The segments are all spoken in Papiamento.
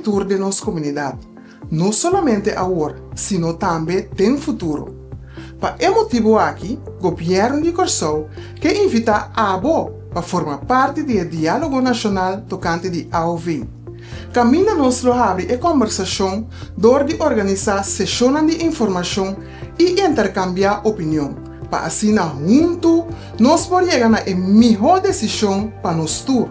tur den nos komunidat, no solamente awor, sino tambe den futuro. Pa e motibu aki, Gobièrnu di Kòrsou ke invitá abo pa forma parti di e Diálogo Nashonal tokante di aov. Kaminda nos lo habri e kòmbersashon dor di organisá seshonnan di informashon i interkambiá opinion, pa asina huntu nos por yega na e mihó desishon pa nos tur.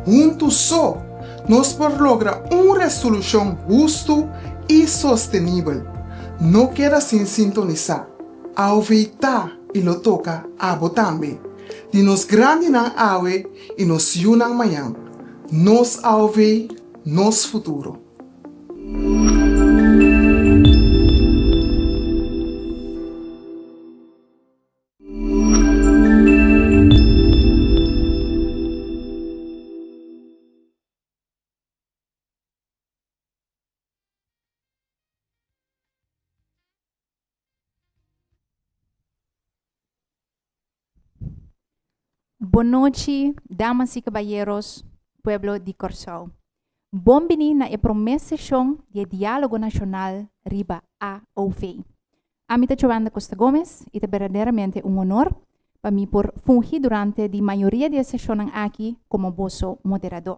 Huntu so nos por logra un resolushon hustu i sostenibel. No keda sin sintonisá. Aov ta i lo toka abo tambe. Di nos grandinan awe i nos yunan mañan. Nos aov, nos futuro. Bon nochi, damas y caballeros, pueblo di Kòrsou. Bon bini na e promé seshon di e Diálogo Nashonal riba AOV. Ami ta Joanda Costa Gomez i ta berdaderamente un honor pa mi por fungi durante di mayoria di e seshonnan aki komo boso moderadó.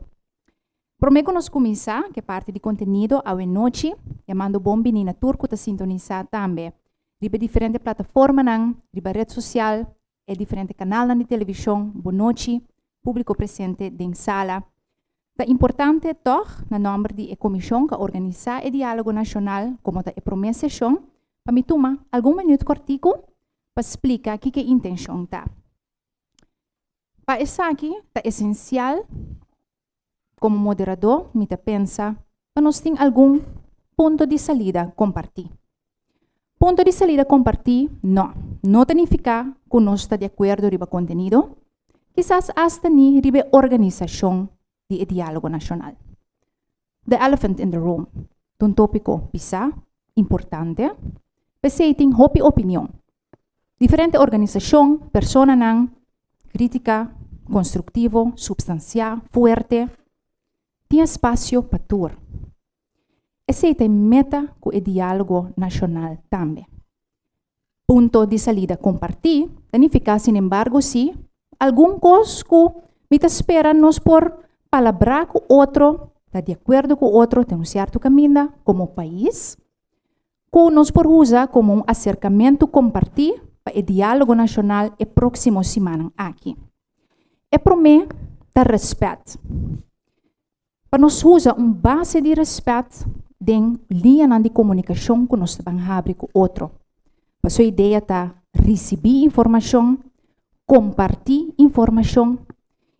Promé ku nos kuminsá ku e parti di kontenido awe nochi, yamando bon bini na tur ku ta sintonisá tambe riba e diferente plataformanan riba ret sosial, e diferente kanalnan di televishon, bon nochi, públiko presente den sala. Ta importante tòg, na nòmber di e komishon ku a organisá e Diálogo Nashonal komo ta e promé seshon, pa mi tuma algun minüt kòrtiku pa splika kiko e intenshon ta. Pa esaki ta esensial komo moderadó mi ta pensa pa nos tin algun punto di salida kompartí. Punto di salida kompartí no no ta nifiká ku nos ta di akuerdo riba kontenido, kisas asta ni riba e organisashon di e Diálogo Nashonal. The elephant in the room ta un tópiko pisá, importante, p'esei tin hopi opinion. Diferente organisashon, personanan, krítika konstruktivo, supstansiá, fuerte. Tin espasio pa tur. Esei ta e meta ku e Diálogo Nashonal tambe. Punto di salida kompartí ta nifiká sinembargo si algun kos ku mi ta spera nos por palabrá ku otro, ta di akuerdo ku otro den un sierto kaminda komo pais, ku nos por usa komo un aserkamentu kompartí pa e diálogo nashonal e próksimo simannan aki. E promé ta rèspèt. Pa nos usa un base di rèspèt den liñanan di komunikashon ku nos ta ban habri ku otro. Pasobra e idea ta risibí informashon, kompartí informashon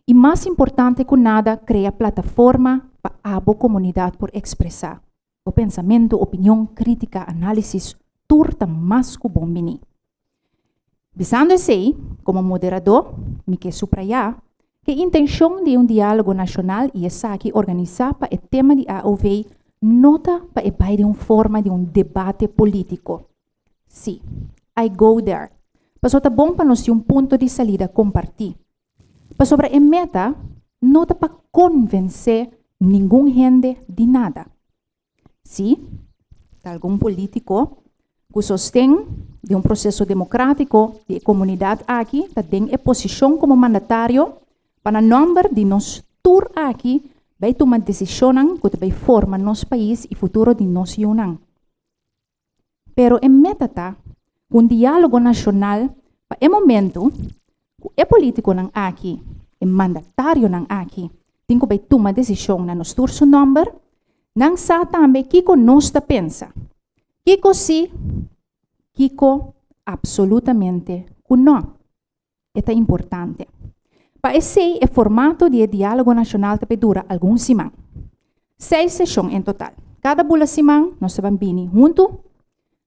i mas importante ku nada krea plataforma pa abo komunidat por ekspresá bo pensamentu, opinion, krítika, análisis, tur ta mas ku bon biní. Bisando esei, komo moderadó, mi ke suprayá ku e intenshon di un diálogo nashonal i esaki organisá pa e tema di AOV no ta pa e bai den un forma di un debate polítiko. Sí, I go there, pasobra ta bon pa nos tin un punto di salida kompartí. Pasobra e meta no ta pa konvensé ningun hende di nada. Sí, ta algun polítiko ku sosten di un proseso demokratiko di e komunidat aki ta den e posishon komo mandatario pa na nòmber di nos tur aki bai tuma desishonnan ku ta bai forma nos pais i futuro di nos yunan. Pero e meta ta ku un diálogo nashonal pa e momentu ku e polítikonan aki, e mandatarionan aki, tin ku bai tuma desishon na nos tur su nòmber, nan sa tambe kiko nos ta pensa, kiko si, kiko apsolutamente ku nò. E ta importante. Pa esei e formato di e Diálogo Nashonal ta bai dura algun siman. Seis seshon en total. Kada bula siman nos ta ban bini huntu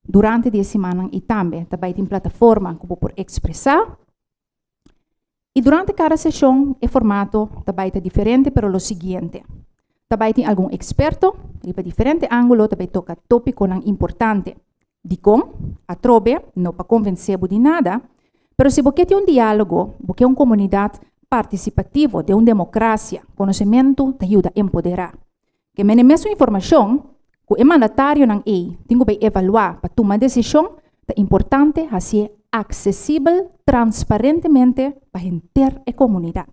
durante di e simannan i tambe ta bai tin plataforma ku bo por ekspresá. I durante kada seshon e formato ta bai ta diferente pero lo siguiente, ta bai tin algun eksperto riba diferente ángulo ta bai toka tópikonan importante. Dikon? Atrobe, no pa konvensé bo di nada, pero si bo ke tin un diálogo, bo ke un komunidat partisipativo den un demokrasia, konosementu ta yuda empoderá. Ke men e mesun informashon ku e mandatarionan ei tin ku bai evaluá pa tuma desishon, ta importante hasié aksesibel transparentemente pa henter e komunidat.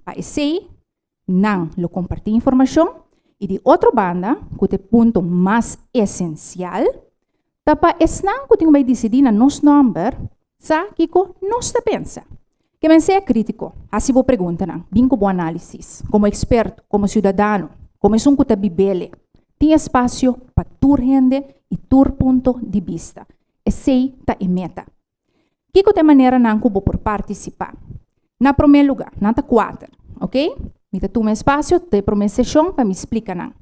Pa esei nan lo kompartí informashon i di otro banda, ku ta e punto mas esensial, ta pa esnan ku tin ku bai disidí na nos nòmber sa kiko nos ta pensa. Ke men sea krítiko, hasi bo preguntanan, bin ku bo análisis, komo eksperto, komo siudadano, komo esun ku ta bibele. Tin espasio pa tur hende i tur punto di bista. Esei ta e meta. Kiko ta e maneranan ku bo por partisipá? Na promé lugá, nan ta kuater, oke? Mi ta tuma espasio ta e promé seshon pa mi splika nan.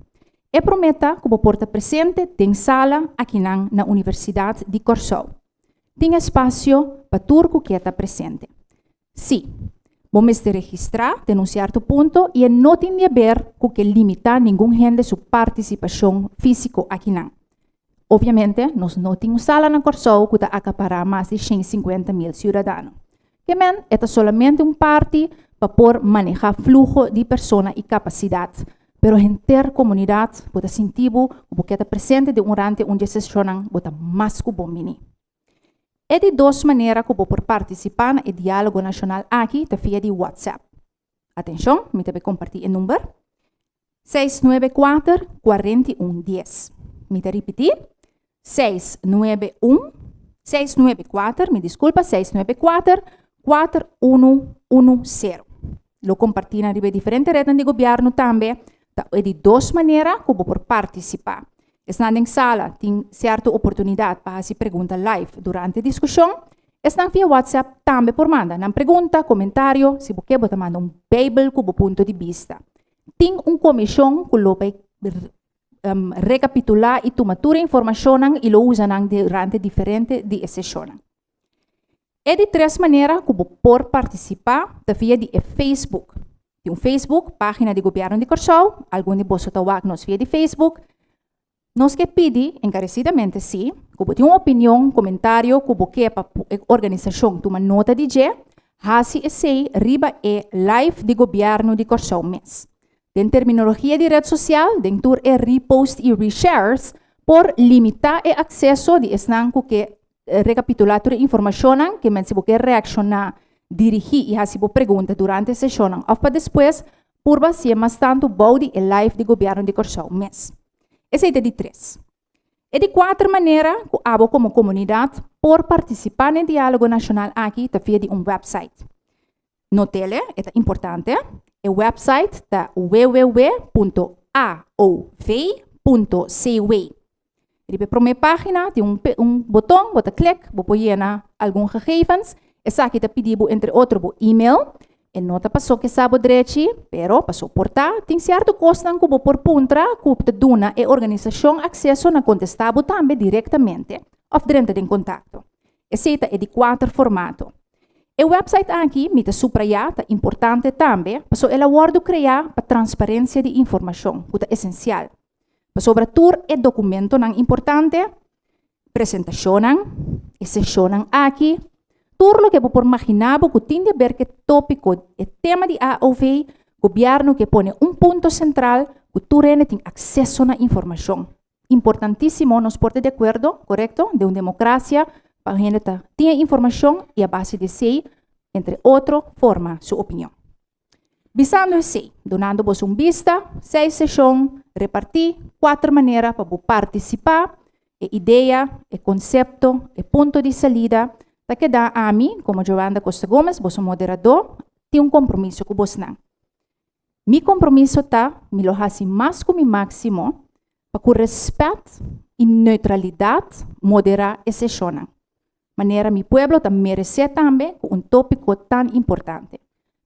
E promé ta ku bo por ta presente den sala akinan na Universidat di Kòrsou. Tin espasio pa tur ku ke ta presente. Sí, bo mester registrá den un sierto punto i e no tin di haber ku ke limitá ningun hende su partisipashon físiko akinan. Obviamente, nos no tin un sala na Kòrsou ku ta akapará mas di 150 mil siudadano. Ke men, e ta solamente un parti pa por manehá fluho di persona i kapasidat. Pero henter komunidat, bo ta sinti bo ku bo ke ta presente den urante un di e seshonnan, bo ta mas ku bon bini. E di dos manera ku bo por partisipá na e diálogo nashonal aki ta via di WhatsApp. Atenshon, mi ta bai kompartí e number, 694 41 dies. Mi ta ripití, 691, 694, mi diskulpa, 694 4110. Lo kompartí nan riba e diferente retnan di gobièrnu tambe. Ta e di dos manera ku bo por partisipá. Esnan den sala tin sierto oportunidat pa hasi pregunta live durante diskushon. Esnan via WhatsApp tambe por manda nan pregunta, komentario, si bo ke bo ta manda un beibel ku bo punto di bista. Tin un komishon ku lo bai rekapitulá i tuma tur e informashonnan i lo usa nan durante diferente di e seshonnan. E di tres manera ku bo por partisipá ta via di e Facebook. Tin un Facebook, página di Gobièrnu di Kòrsou, algun di boso ta wak nos via di Facebook. Nos ke pidi enkaresidamente sí, ku bo tin un opinion, komentario ku bo ke pa e organisashon tuma nota di dje, hasi esei riba e live di Gobièrnu di Kòrsou mes. Den terminologia di ret sosial, den tur e repost i reshares, por limitá e akseso di esnan ku ke Rekapitulá tur e informashonnan ke men si bo ke reakshoná, dirigí i hasi bo pregunta durante e seshonnan òf pa despues, purba hasié mas tantu bou di e live di Gobièrnu di Kòrsou mes. Esei ta di tres. E di kuater manera ku abo komo komunidat por partisipá na e diálogo nashonal aki ta via di un wèpsait. Notele, e ta importante, e wèpsait ta www.aov.cw. Riba e promé página tin un un boton, bo ta klik, bo por yena algun gegevens. Esaki ta pidi bo entre otro bo email. E no ta paso ke sa bo drechi, pero paso por ta. Tin sierto kosnan ku bo por puntra ku ta duna e organisashon akseso na kontestá bo tambe direktamente òf drenta den kontakto. Esei ta e di kuater formato. E website aki, mi ta subrayá, ta importante tambe paso el a wòrdu kreá pa transparensia di informashon, ku ta esensial. Pasobra tur e dokumentonan importante, presentashonnan, e seshonnan aki, tur loke bo por maginá bo ku tin di aber ku e tópiko, e tema di AOV, gobièrnu ke pone un punto sentral ku tur hende tin akseso na informashon. Importantísimo, nos por ta di akuerdo, korekto, den un demokrasia pa hende ta tin e informashon i a base di esei, entre otro, forma su opinion. Bisando esei, dunando boso un bista, seis seshon repartí, kuater manera pa bo partisipá, e idea, e konsepto, e punto di salida, ta keda ami, komo Joanda Costa Gomez, boso moderadó, tin un kompromiso ku bosnan. Mi kompromiso ta, mi lo hasi mas ku mi máksimo pa ku rèspèt i neutralidat moderá e seshonnan. Manera mi pueblo ta meresé tambe ku un tópiko tan importante.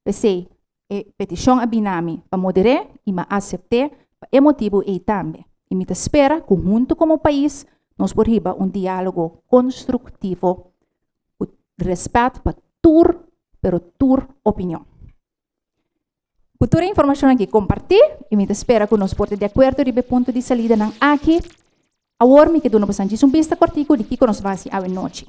P'esei e petishon a bini na mi pa moder'é i mi a asept'é pa e motibu ei tambe. I mi ta spera ku huntu komo pais nos por hiba un diálogo konstruktivo ku rèspèt pa tur, pero tur opinion. Ku tur e informashon aki kompartí i mi ta spera ku nos por ta di akuerdo riba e punto di salidanan aki. Awor mi ke duna boso djis un bista kòrtiku di kiko nos ta hasi awe nochi.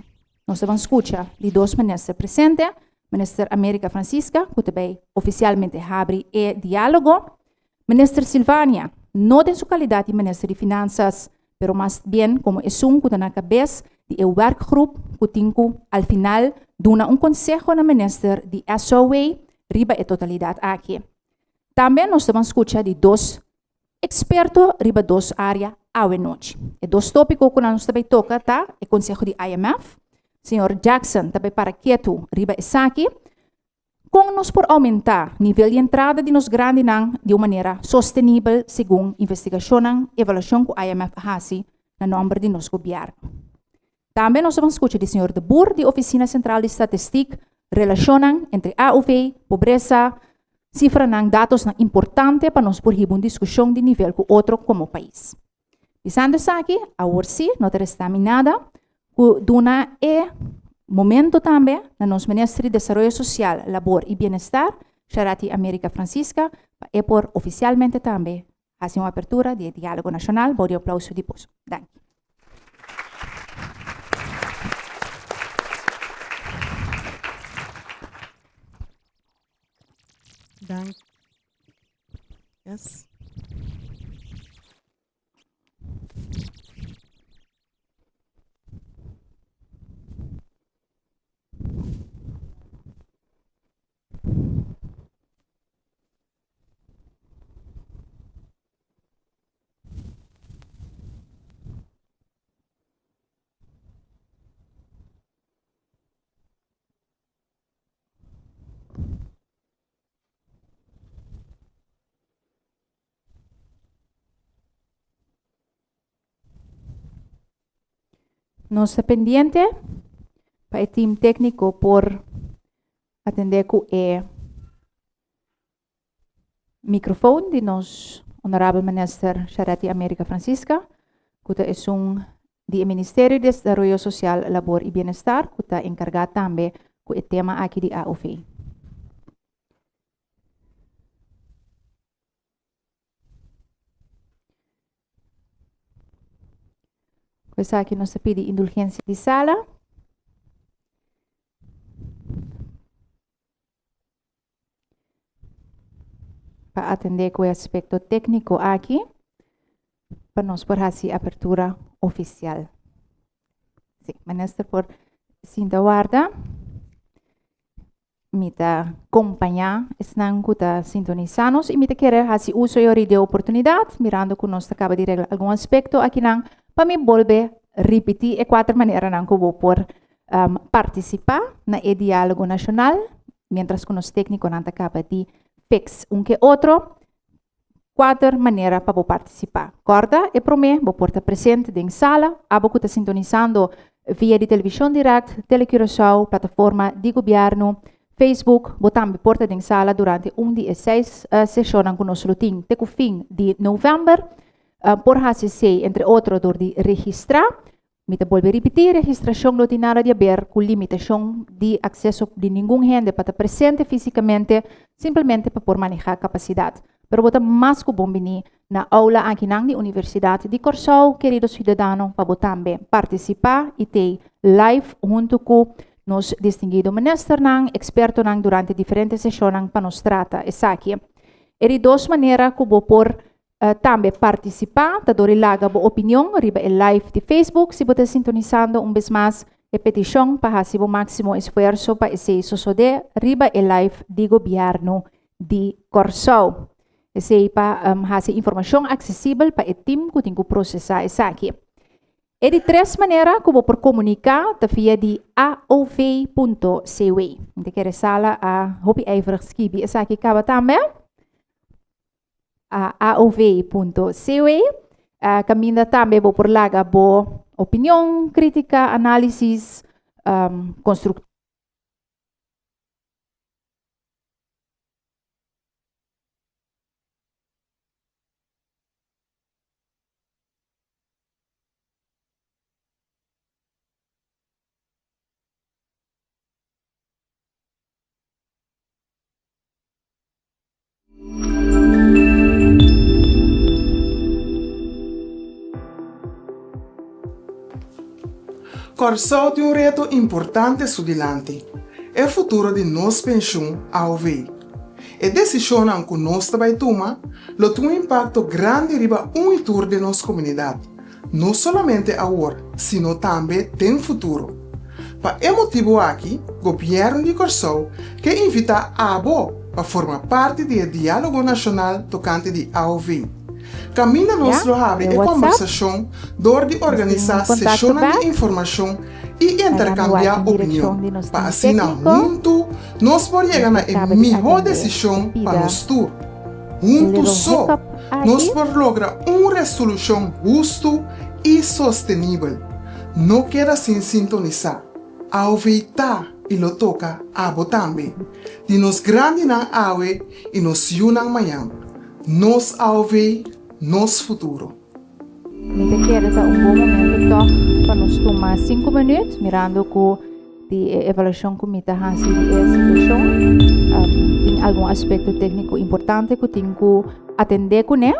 Nos ta ban skucha di dos minister presente, Minister America Francisca ku ta bai ofisialmente habri e diálogo, Minister Silvania. no den su kalidat di Minister di Finansas, pero mas bien komo esun ku ta na kabes di e werkgroep ku tin ku al final duna un konseho na Minister di SOW riba e totalidat aki. Tambe nos ta ban skucha di dos eksperto riba dos área awe nochi. E dos tópiko ku nos ta bai toka ta e konseho di IMF, señor Jackson ta bai para ketu riba esaki, Kon nos por oumentá nivel di entrada di nos grandinan di un manera sostenibel segun investigashonnan evaluashon ku IMF a hasi na nòmber di nos gobièrnu? Tambe nos a ban skucha di señor De Boer di Ofisina Sentral di Statistik relashonnan entre AOV, pobresa, sifranan, datosnan importante pa nos por hiba un diskushon di nivel ku otro komo pais. Bisando esaki, awor sí no ta resta mi nada ku duna e momento tambe na nos Minister di Desaroyo Sosial, Labor i Bienestar, Sharati America Francisca, pa e por ofisialmente tambe hasi un apertura di e Diálogo Nashonal bou di aplauso di boso. Danki. Danki. Yes. Nos ta pendiente pa e team técnico por atendé ku e microfoon di nos honorabel minister Charetti America Francisca, ku ta esun di e Ministerio di Desaroyo Sosial, Labor i Bienestar ku ta enkargá tambe ku e tema aki di AOV. Ku esaki nos ta pidi indulgensia di sala. Pa atendé ku e aspekto tékniko aki, pa nos por hasi apertura ofisial. Sí, minister por sinta warda. Mi ta kompañá esnan ku ta sintonisá nos i mi ta kere hasi uso e ori di e oportunidat, mirando ku nos ta kaba di regla algun aspekto akinan, pa mi bolbe ripití e kuater maneranan ku bo por partisipá na e diálogo nashonal, miéntras ku nos téknikonan ta kaba di fix un ke otro. Kuater manera pa bo partisipá. Kòrda e promé, bo por ta presente den sala, abo ku ta sintonisando via di televishon dirèkt, TeleCuraçao, plataforma di gobièrnu, Facebook, bo tambe por ta den sala durante un di e seis seshonnan ku nos lo tin te ku fin di novèmber. Por hasi esei entre otro dor di registrá. Mi ta bolbe ripití, registrashon no tin nada di aber ku limitashon di akseso di ningun hende pa ta presente físikamente, simplemente pa por manehá kapasidat. Pero bo ta mas ku bon biní na oula akinan di Universidat di Kòrsou, kerido siudadano, pa bo tambe partisipá i tei live huntu ku nos distinguido ministernan, ekspertonan durante diferente seshonnan pa nos trata esaki. E di dos manera ku bo por Tambe partisipá ta dor di laga bo opinion riba e live di Facebook si bo ta sintonisando un bes mas e petishon pa hasi bo máksimo esfuerso pa esei sosodé riba e live di Gobièrnu di Kòrsou. Esei pa hasi informashon aksesibel pa e tim ku tin ku prosesá esaki. E di tres manera ku bo por komuniká ta via di aov.cw. Mi ta kere sala a hopi ijverig skibi esaki kaba tambe. aov.cw kaminda tambe bo por laga bo opinion, kritika, análisis konstruktivo. Kòrsou tin un reto importante su dilanti, e futuro di nos penshun, aov. E desishonnan ku nos ta bai tuma lo tin un impakto grandi riba un i tur den nos komunidat, no solamente awor, sino tambe den futuro. Pa e motibu aki, Gobièrnu di Kòrsou ke invitá abo pa forma parti di e Diálogo Nashonal tokante di aov. Kaminda Ya, nos lo habri den e WhatsApp kòmbersashon dor di nos tin organisá un kontakto seshonnan di bèk. informashon i Laga mi wak interkambiá den direkshon opinion, di nos pa tim asina tékniko. huntu nos por Nos yega na ta e kaba di mihó atendé e desishon pa pida nos tur. e Huntu little so, hiccup nos aki. por logra un resolushon hustu i sostenibel. No keda sin sintonisá. Aov ta i lo toka abo tambe. Di nos grandinan awe i nos yunan mañan. Nos aov, nos futuro. Mi ta kere ta un bon momento tòg pa nos tuma sinku minüt mirando ku di e evaluashon ku mi ta hasi di e situashon tin algun aspekto tékniko importante ku tin ku atendé kuné.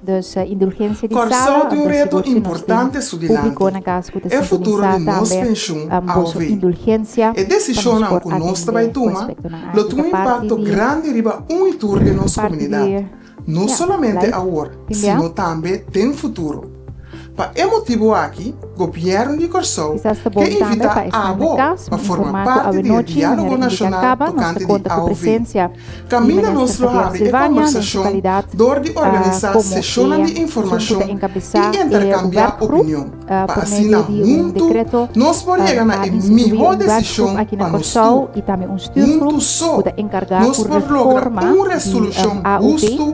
Dus indulgensia di Kòrsou sala, tin un anto reto sigur si nos tin importante su públiko dilanti, na kas ku ta e futuro sintonisá di nos tambe penshun boso aov. indulgensia E pa nos desishonnan por ku nos ta bai atendé ku tuma aspektonan lo aki. tin Ta un parti impakto di grandi riba un i tur den nos parti komunidat. di No Ya, solamente live awor, tin bia. sino tambe den futuro. Pa e motibu aki, Gobièrnu di Kòrsou Kisas ta bon ke tambe invitá pa esnan na abo kas pa forma informá ku parti di e awenochi Diálogo manera indiká Nashonal kaba nos ta tokante di konta ku aov. presensia di Kaminda nos Minister lo Javier habri e Silvania den su kòmbersashon kalidat dor di organisá komo seshonnan e di esun ku ta informashon enkabesá i e interkambiá werkgroep opinion, pa por asina medio di un huntu dekreto nos por yega na a e instituí mihó un werkgroep desishon aki na pa nos Kòrsou tur. i tambe un stuurgroep Huntu so, ku ta enkargá nos ku por logra reforma un di resolushon AOV. hustu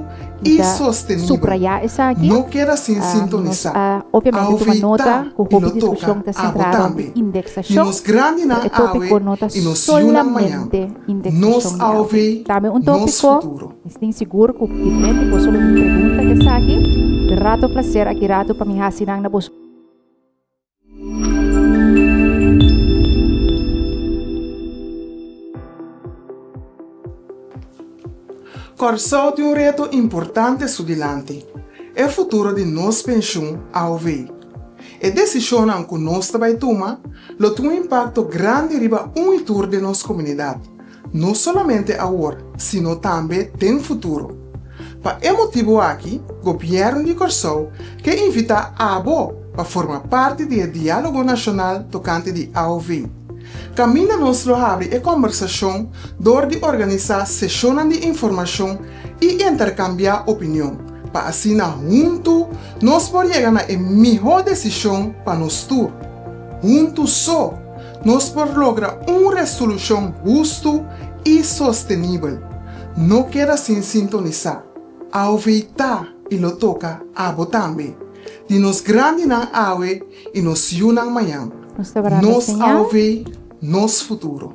Mi i ta sostenibel. subrayá esaki. No keda sin Nos sintonisá. a obviamente tuma Aov nota ta ku i hopi lo diskushon toka ta abo sentrá rònt tambe. di Di indeksashon, nos grandinan pero e awe tópiko no ta i nos yunan mañan. solamente Nos indeksashon di aov, AOV. Tambe un nos tópiko, futuro. mi tin sigur ku diferente boso lo bin pregunta ku esaki. Grato plaser aki rato pa mi hasi nan na boso. Kòrsou tin un reto importante su dilanti, e futuro di nos penshun aov. E desishonnan ku nos ta bai tuma lo tin un impakto grandi riba un i tur den nos komunidat, no solamente awor, sino tambe den futuro. Pa e motibu aki, Gobièrnu di Kòrsou ke invitá abo pa forma parti di e Diálogo Nashonal tokante di aov. Kaminda nos lo habri e kòmbersashon dor di organisá seshonnan di informashon i interkambiá opinion, pa asina huntu nos por yega na e mihó desishon pa nos tur. Huntu so, nos por logra un resolushon hustu i sostenibel. No keda sin sintonisá. Aov ta i lo toka abo tambe. Di nos grandinan awe i nos yunan mañan. Nos ta branda Nos señal. Aov, nos futuro.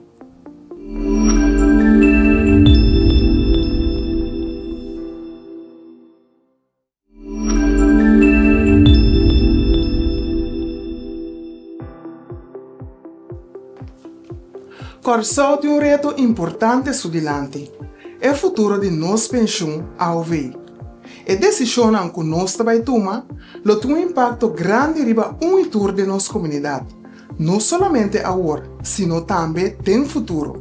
Kòrsou tin un reto importante su dilanti, e futuro di nos penshun aov. E desishonnan ku nos ta bai tuma lo tin un impakto grandi riba un i tur den nos komunidat, no solamente awor, sino tambe den futuro.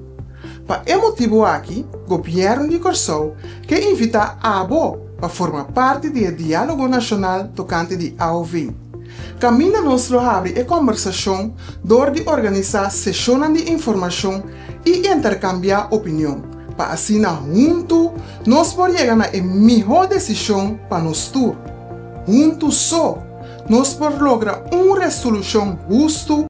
Pa e motibu aki, Gobièrnu di Kòrsou ke invitá abo pa forma parti di e Diálogo Nashonal tokante di aov. Kaminda nos lo habri e kòmbersashon dor di organisá seshonnan di informashon i interkambiá opinion, pa asina huntu nos por yega na e mihó desishon pa nos tur. Huntu so, nos por logra un resolushon hustu.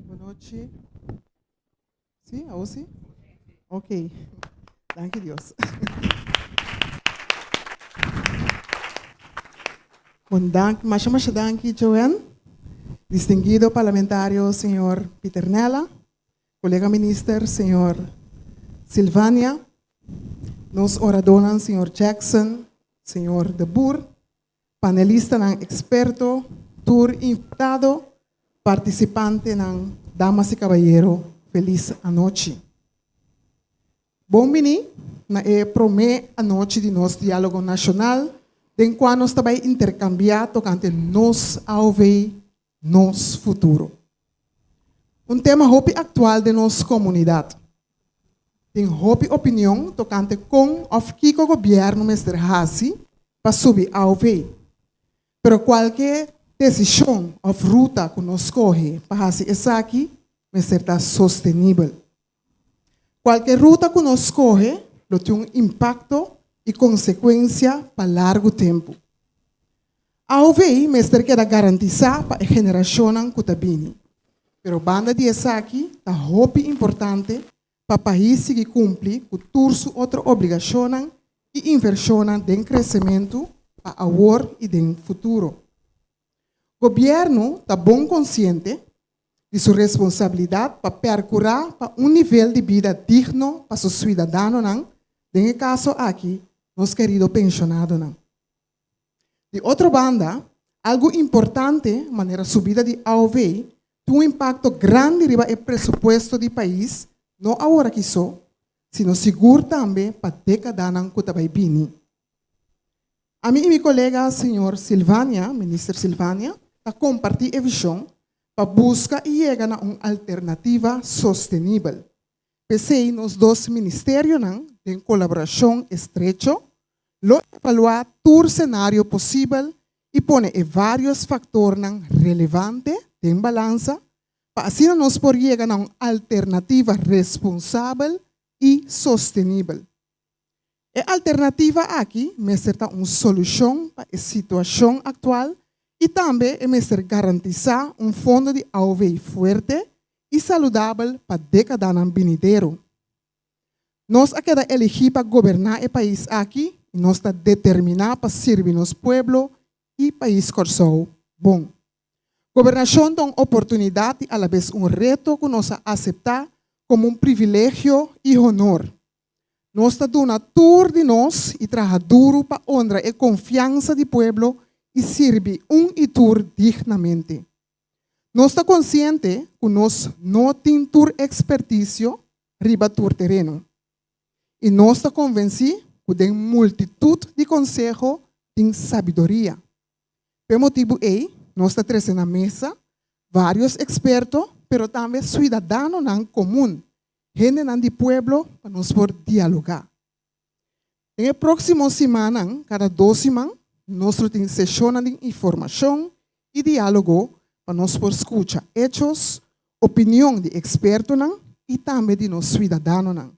Bon nochi. Sí, awor sí? Ok. Danki Dios. Bon, dank, masha masha danki Joanne. Distinguido parlamentario señor Pieternella, colega minister señor Silvania, nos oradornan señor Jackson, señor De Boer, Panelistanan eksperto, Tur invitado, partisipantenan, damas i kabayero, felis anochi. Bon bini na e promé anochi di nos Diálogo Nashonal, den kua nos ta bai interkambiá tokante nos AOV, nos futuro. Un tema hopi aktual den nos komunidat. Tin hopi opinion tokante kon òf kiko gobièrnu mester hasi pa subi AOV. Pero kualke desishon òf ruta ku nos skohe pa hasi esaki mester ta sostenibel. Kualke ruta ku nos skohe lo tin un impakto i konsekuensia pa largu tempu. AOV mester keda garantisá pa e generashonnan ku ta bini. Pero banda di esaki ta hopi importante pa pais sigui kumpli ku tur su otro obligashonnan i invershonnan den kresementu pa awor i den futuro. Gobièrnu ta bon konsiente di su responsabilidat pa pèrkurá pa un nivel di bida digno pa su suidadanonan, den e kaso aki nos kerido penshonadonan. Di otro banda, algu importante manera subida di AOV tin un impakto grandi riba e presupuesto di pais, no aworakí so, sino sigur tambe pa dékadanan ku ta bai bini. Ami i mi kolega señor Silvania, Minister Silvania, ta kompartí e vishon pa buska i yega na un alternativa sostenibel. P'esei nos dos ministerionan den kolaborashon estrecho lo evaluá tur senario posibel i pone e vários faktornan relevante den balansa pa asina nos por yega na un alternativa responsabel i sostenibel. E alternativa aki mester ta un solushon pa e situashon aktual i tambe e mester garantisá un fondo di AOV fuerte i saludabel pa dékadanan binidero. Nos a keda eligí pa goberná e pais aki i nos ta determiná pa sirbi nos pueblo i pais Kòrsou bon. Gobernashon ta un oportunidat i alabes un reto ku nos a aseptá komo un privilegio i honor. Nos ta duna tur di nos i traha duru pa honra e konfiansa di pueblo i sirbi un i tur dignamente. Nos ta konsiente ku nos no tin tur ekspertisio riba tur tereno. I nos ta konvensí ku den multitut di konseho tin sabiduria. P'e motibu ei nos ta trese na mesa vários eksperto pero tambe suidadanonan komun hendenan di pueblo pa nos por dialogá. Den e próksimo simannan, kada dos siman, nos lo tin seshonnan di informashon i diálogo pa nos por skucha echos, opinion di ekspertonan i tambe di nos suidadanonan.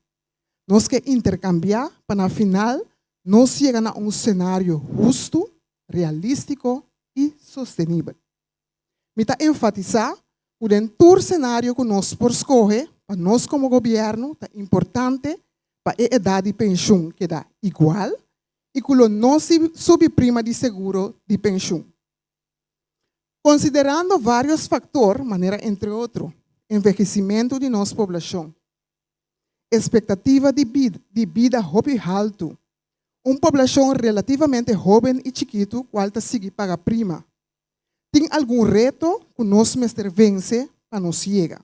Nos ke interkambiá pa na final nos yega na un senario hustu, realístiko i sostenibel. Mi ta enfatisá ku den tur senario ku nos por skohe pa nos komo gobièrnu ta importante pa e edat di penshun keda igual i ku lo no subi prima di seguro di penshun. Konsiderando vários faktor manera entre otro envehesimentu di nos poblashon, espektativa di di bida hopi haltu, un poblashon relativamente hóben i chikitu kual ta sigui paga prima, Tin algun reto ku nos mester vense pa nos yega.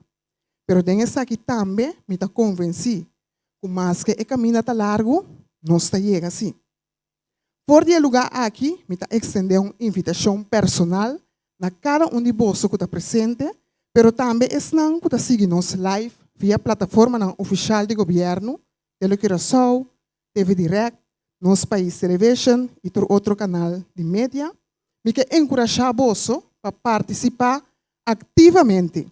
Pero den esaki tambe mi ta konvensí ku maske e kaminda ta largu, nos ta yega sí. For di e lugá aki mi ta ekstendé un invitashon personal na kada un di boso ku ta presente, pero tambe esnan ku ta sigui nos live via plataformanan ofishal di gobièrnu, Telecuraçao, TV Direct, Nos Pais Television i tur otro kanal di media, mi ke enkurashá boso pa partisipá aktivamente.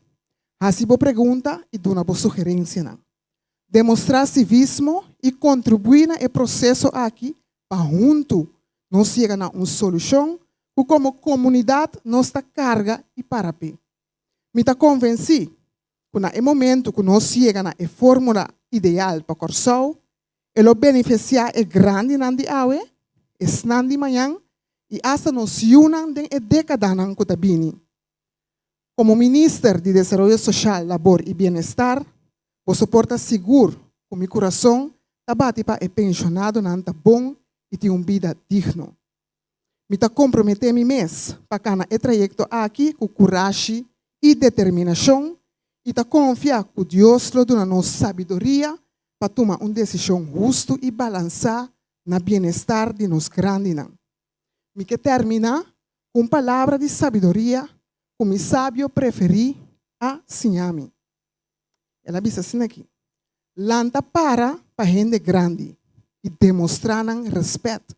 Hasi bo pregunta i duna bo sugerensianan. Demostrá sivismo i kontribuí na e proseso aki pa huntu nos yega na un solushon ku komo komunidat nos ta karga i para p'e. Mi ta konvensí ku na e momentu ku nos yega na e fórmula ideal pa Kòrsou, e lo benefisiá e grandinan di awe, esnan di mañan i asta nos yunan den e dékadanan ku ta bini. Komo Minister di Desaroyo Soshal, Labor i Bienestar, boso por ta sigur ku mi kurason ta bati pa e penshonadonan ta bon i tin un bida digno. Mi ta komprometé mi mes pa kana e trayekto aki ku kurashi i determinashon i ta konfia ku Dios lo duna nos sabiduria pa tuma un desishon hustu i balansá na bienestar di nos grandinan. Mi ke terminá ku un palabra di sabiduria ku mi sabio preferí a siña mi. El a bisa asina aki, Lanta para pa hende grandi i demostrá nan rèspèt.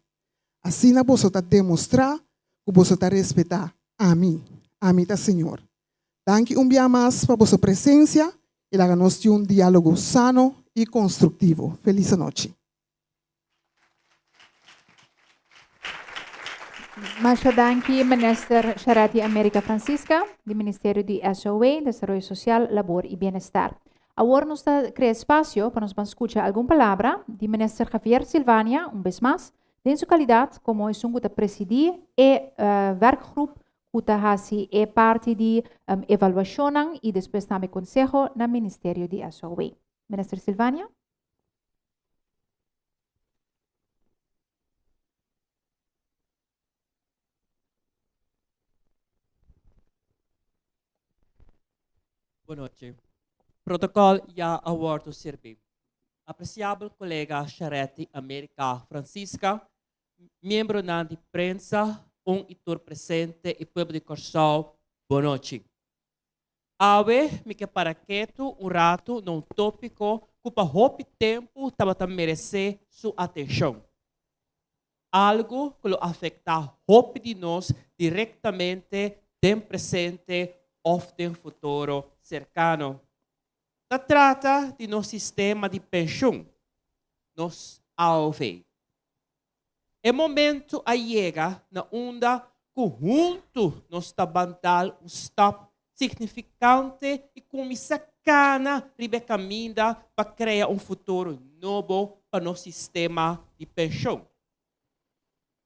Asina boso ta demostrá ku boso ta respetá ami. Ami ta Señor. Danki un bia mas pa boso presensia i laga nos tin un diálogo sano i konstruktivo. Felis anochi. Masha danki Minister Charetti America Francisca di Ministerio di SOA, Desaroyo Social, Labor y Bienestar. Awor nos ta crea espacio pa nos ban scucha algun palabra di Minister Javier Silvania un bes mas den su calidad como esun cu ta presidi e werkgroep cu ta haci e parti di evaluacionnan y despues tambe conseho na Ministerio di SOA. Minister Silvania. Bon nochi. Protocol ya a wordo sirbi. Apreciabel colega Charetti America Francisca, miembronan di prensa, un y tur presente y pueblo di Corsou, bon nochi. Awe mi ke para ketu un ratu na un tópiko ku pa hopi tempu tabata meresé su atenshon. Algu ku lo afektá hopi di nos direktamente den presente òf den futuro serkano. Ta trata di nos sistema di penshun, nos AOV. E momento a yega na unda ku huntu nos ta ban dal un stap signifikante i kuminsá kana riba e kaminda pa krea un futuro nobo pa nos sistema di penshon.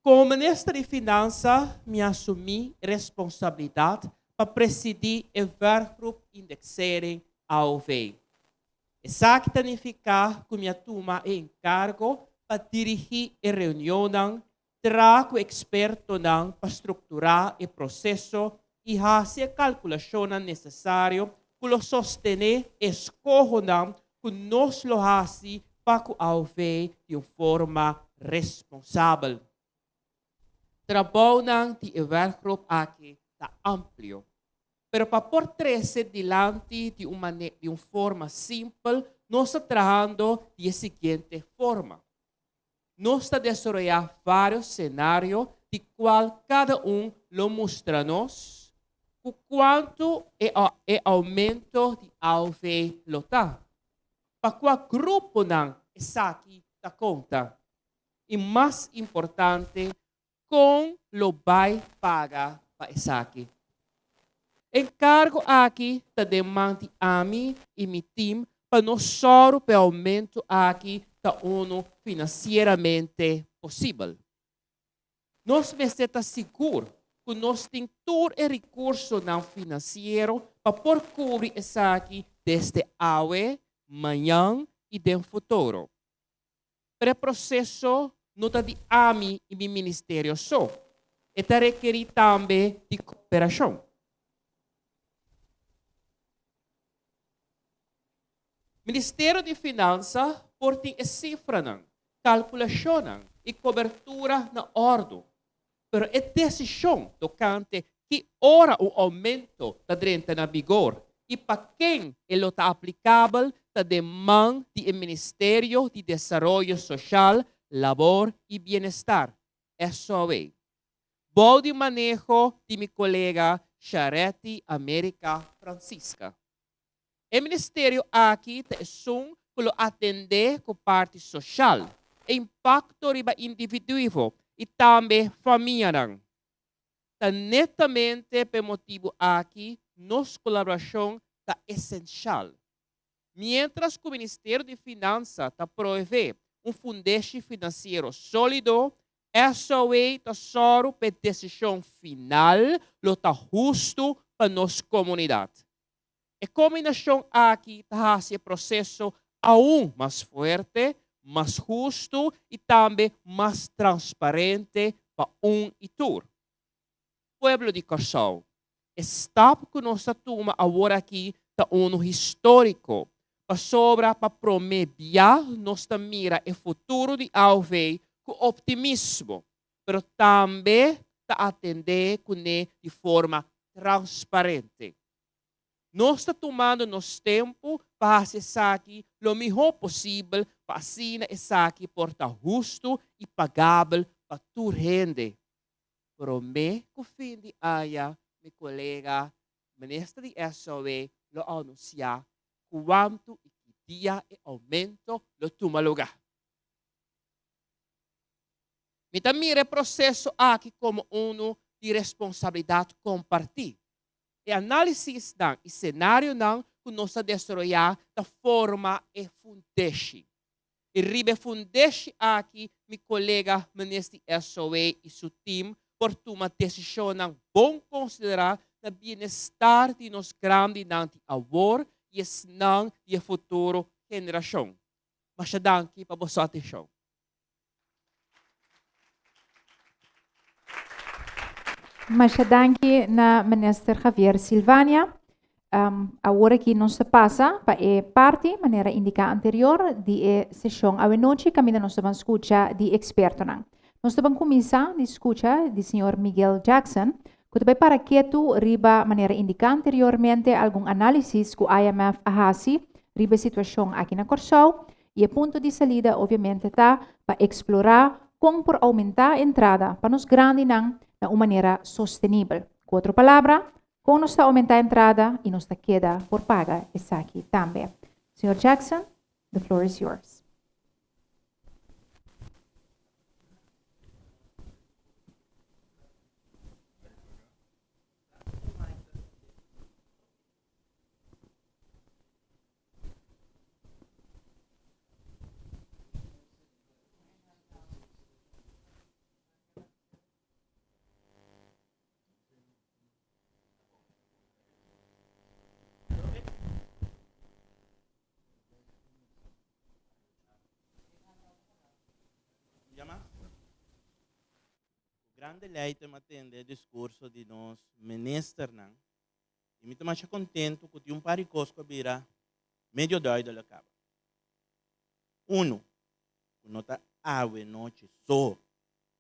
Komo Minister di Finansa mi a asumí e responsabilidat pa presidí e Werkgroep Indexering AOV. Esaki ta nifiká ku mi a tuma e enkargo pa dirigí e reunionnan, traha ku ekspertonan pa strukturá e proseso i hasi e kalkulashonnan nesesario ku lo sostené e eskohonan ku nos lo hasi pa ku AOV di un forma responsabel. Trabounan di e werkgroep aki ta amplio. Pero pa por trece dilanti di un mane di un forma simpel, nos ta trahando di e siguiente forma. Nos ta desaroya varios scenario di cual cada un lo mustra nos cu cuanto e e aumento di AOV lo ta, pa cua gruponan esaki ta conta y mas importante Kon lo bai paga pa esaki? E enkargo aki ta den man di ami i mi tim pa nos sòru pa e oumento aki ta unu finansieramente posibel. Nos mester ta sigur ku nos tin tur e rikursonan finansiero pa por kubri esaki desde awe, mañan i den futuro. Pero e proseso no ta di ami i mi ministerio so, e ta rekerí tambe di kooperashon. Ministerio di Finansa por tin e sifranan, kalkulashonnan i kobertura na òrdu, pero e desishon tokante ki ora un oumento ta drenta na bigor i pa ken e lo ta aplikabel ta den man di e Ministerio di Desaroyo Soshal, Labor i Bienestar, SOA, bou di maneho di mi kolega Charetti America Francisca. E ministerio aki ta esun ku lo atendé ku parti soshal, e impakto riba individuivo i tambe famianan. Ta netamente p'e motibu aki nos kolaborashon ta esenshal. Miéntras ku Ministerio di Finansa ta proveé un fundeshi finansiero sólido, SOA ta sòru p'e desishon final lo ta hustu pa nos komunidat. E kombinashon aki ta hasi e proseso aun mas fuerte, mas hustu i tambe mas transparente. pa un i tur. Pueblo di Kòrsou, e stap ku nos ta tuma awor aki ta unu históriko, pasobra pa promé bia nos ta mira e futuro di AOV ku optimismo, pero tambe ta atendé kuné di forma transparente. Nos ta tumando nos tempu pa hasi esaki lo mihó posibel pa asina esaki por ta hustu i pagabel pa tur hende. Promé ku fin di aña mi kolega Minister di SOE lo anunsiá kuantu i ki dia e oumento lo tuma lugá. Mi ta mira e proseso aki komo unu di responsabilidat kompartí. E análisisnan i senarionan ku nos a desaroyá ta forma e fundeshi. I riba e fundeshi aki mi kolega Minister di SOE i su tim por tuma desishonnan bon konsiderá na bienestar di nos grandinan di awor i esnan di e futuro generashon. Masha danki pa boso atenshon. Masha danki na Minister Javier Silvania. Um, awor aki nos ta pasa pa e parti, manera indiká anterior, di e seshon awenochi kaminda nos ta ban skucha di ekspertonan. Nos ta ban kuminsá di skucha di señor Miguel Jackson, ku ta bai para ketu riba, manera indiká anteriormente, algun análisis ku IMF a hasi riba e situashon aki na Kòrsou I e punto di salida obviamente ta pa eksplorá kon por oumentá entrada pa nos grandinan na un manera sostenibel. Ku otro palabra, kon nos ta oumentá entrada i nos ta keda por paga esaki tambe. Señor Jackson, the floor is yours. Gran deleite mi a tende e discurso di nos ministernan I mi ta masha kontentu ku tin un par di kos ku a bira medio duidelijk kaba. Unu, ku no ta awe nochi so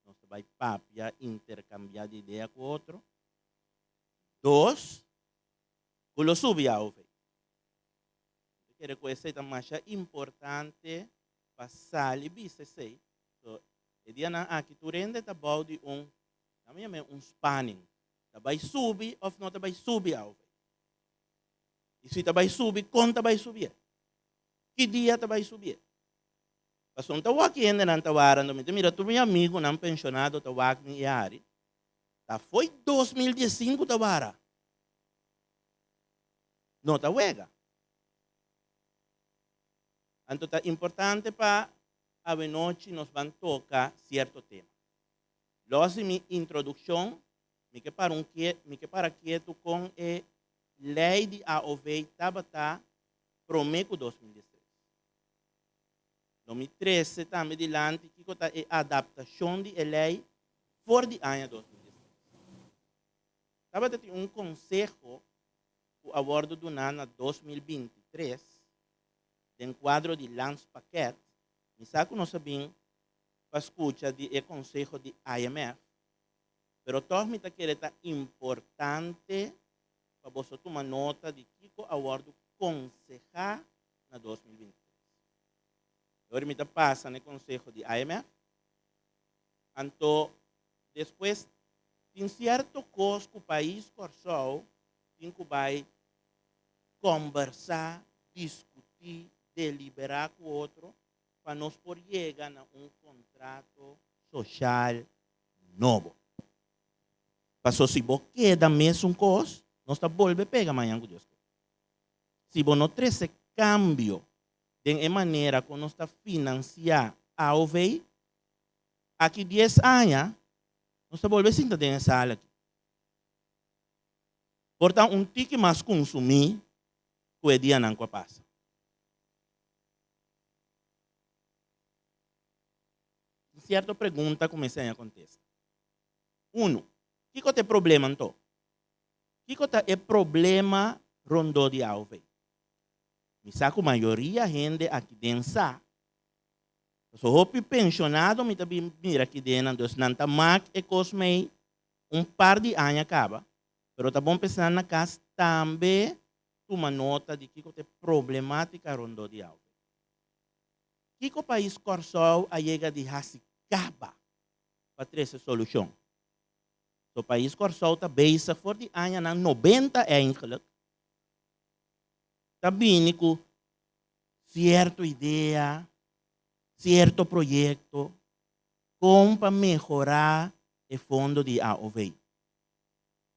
nos ta bai papia, interkambiá di idea ku otro. Dos, ku lo subi awe. Mi ta kere ku esei ta masha importante pa sali bisa esei. So, e dianan aki tur hende ta bou di un, nan yam'é un spanning. Ta bai subi of no ta bai subi awe? I si ta bai subi, kon ta bai subié? Ki dia ta bai subié? Pasobra mi ta wak hendenan ta wara, anto mi ta mira tur mi amigunan penshonado ta wak mi i hari. Ta fo'i 2015 ta wara. No ta wega. Anto ta importante pa awenochi nos ban toka sierto tema. Los di mi introdukshon, mi ke para un mi ke para ketu kon e lei di AOV tabata promé ku 2013. Lo mi trese tambe dilanti kiko ta e adaptashon di e lei for di aña 2013. Tabata tin un konseho ku a wòrdu duná na 2023 den kuadro di Landspakket, mi sa ku nos a bin pa skucha di e konseho di IMF, pero tòg mi ta kere ta importante pa boso tuma nota di kiko a wòrdu konsehá na 2023. Awor mi ta pasa na e konseho di IMF, anto despues tin sierto kos ku pais Kòrsou tin ku bai kòmbersá, diskutí, deliberá ku otro pa nos por yega na un kontrato soshal nobo. Paso si bo keda mesun kos, nos ta bolbe pega mañan ku Dios ke. Si bo no trese kambio den e manera ku nos ta finansiá AOV, aki dies aña nos ta bolbe sinta den e sala aki. Por ta un tiki mas kunsumí ku e dianan ku a pasa. Tin sierto pregunta ku mester haña kontesta. Unu, kiko ta e problema anto? Kiko ta e problema rondó di aov? Mi sa ku mayoria hende aki den sa. Pasobra hopi penshonado mi ta bin mira aki den nan, dus nan ta mak e kos mei un par di aña kaba, pero ta bon pa esnan na kas tambe tuma nota di kiko ta e problematika rondó di aov. Kiko pais Kòrsou a yega di hasi kaba pa trese solushon? So pais Kòrsou ta bezig for di añanan nobenta eigenlijk ta bini ku sierto idea, sierto proyekto kon pa mehorá e fondo di aov.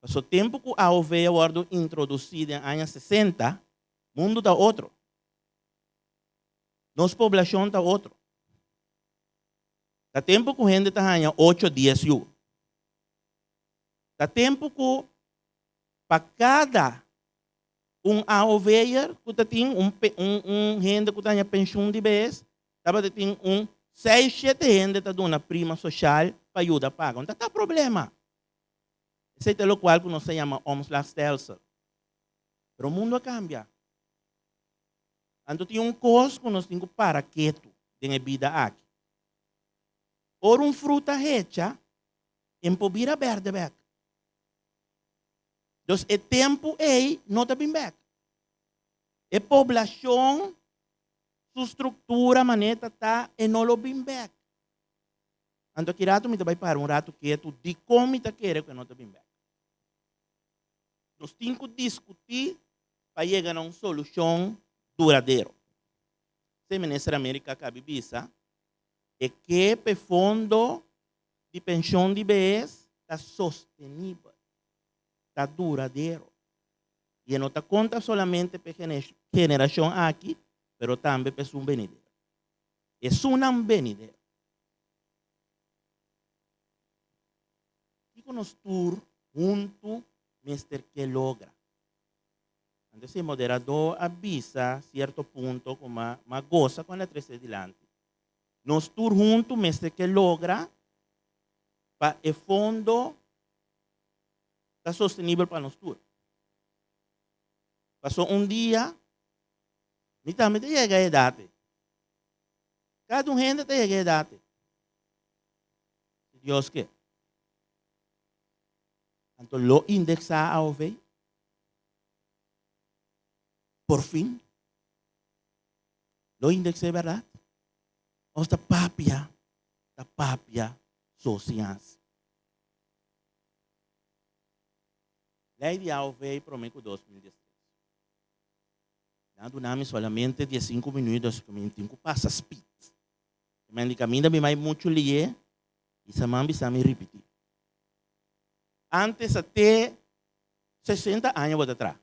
Paso tempu ku aov a wòrdu introdusí den aña sesenta, mundu ta otro. Nos poblashon ta otro. Ta tempu ku hende ta haña ocho dies yu. Ta tempu ku pa kada un AOV'er ku ta tin un un hende ku ta haña penshun di bes, tabata tin un seis shete hende ta duna prima soshal pa yuda paga. No ta ta problema. Esei ta lokual ku nos ta yama omslagstelsel. Pero mundu a kambia. Anto tin un kos ku nos tin ku para ketu den e bida aki. Ora un fruta hecha, e por bira berde bek. Dus e tempu ei no ta bin bek. E poblashon su struktura manera ta ta, e no lo bin bek. Anto ki ratu mi ta bai para un ratu ketu dikon mi ta kere ku e no ta bin bek. Nos tin ku diskutí pa yega na un solushon duradero. Esei Minister America kabi bisa, e ke p'e fondo di penshon di behes ta sostenibel, ta duradero. I e no ta konta solamente p'e generashon aki, pero tambe p'esun benidero. Esunnan benidero. Kiko nos tur huntu mester ke logra? Anto si e moderadó a bisa sierto punto ku m'a m'a gosa ku el a trese dilanti. Nos tur huntu mester ke logra pa e fondo ta sostenibel pa nos tur. Paso un dia mi tambe ta yega e edat ei. Kada un hende ta yega e edat ei. Si Dios ke. Anto lo indeksá aov? Por fin lo indexé berdad? Nos ta papia, ta papia so sin hasi. Ley di AOV prome cu 2013. Nan duna mi solamente diesinco minuut dus mi tin cu pasa speed. Men di caminda mi mai mucho lié y sa man bisa mi ripiti. Antes a te 60 aña bo ta traha.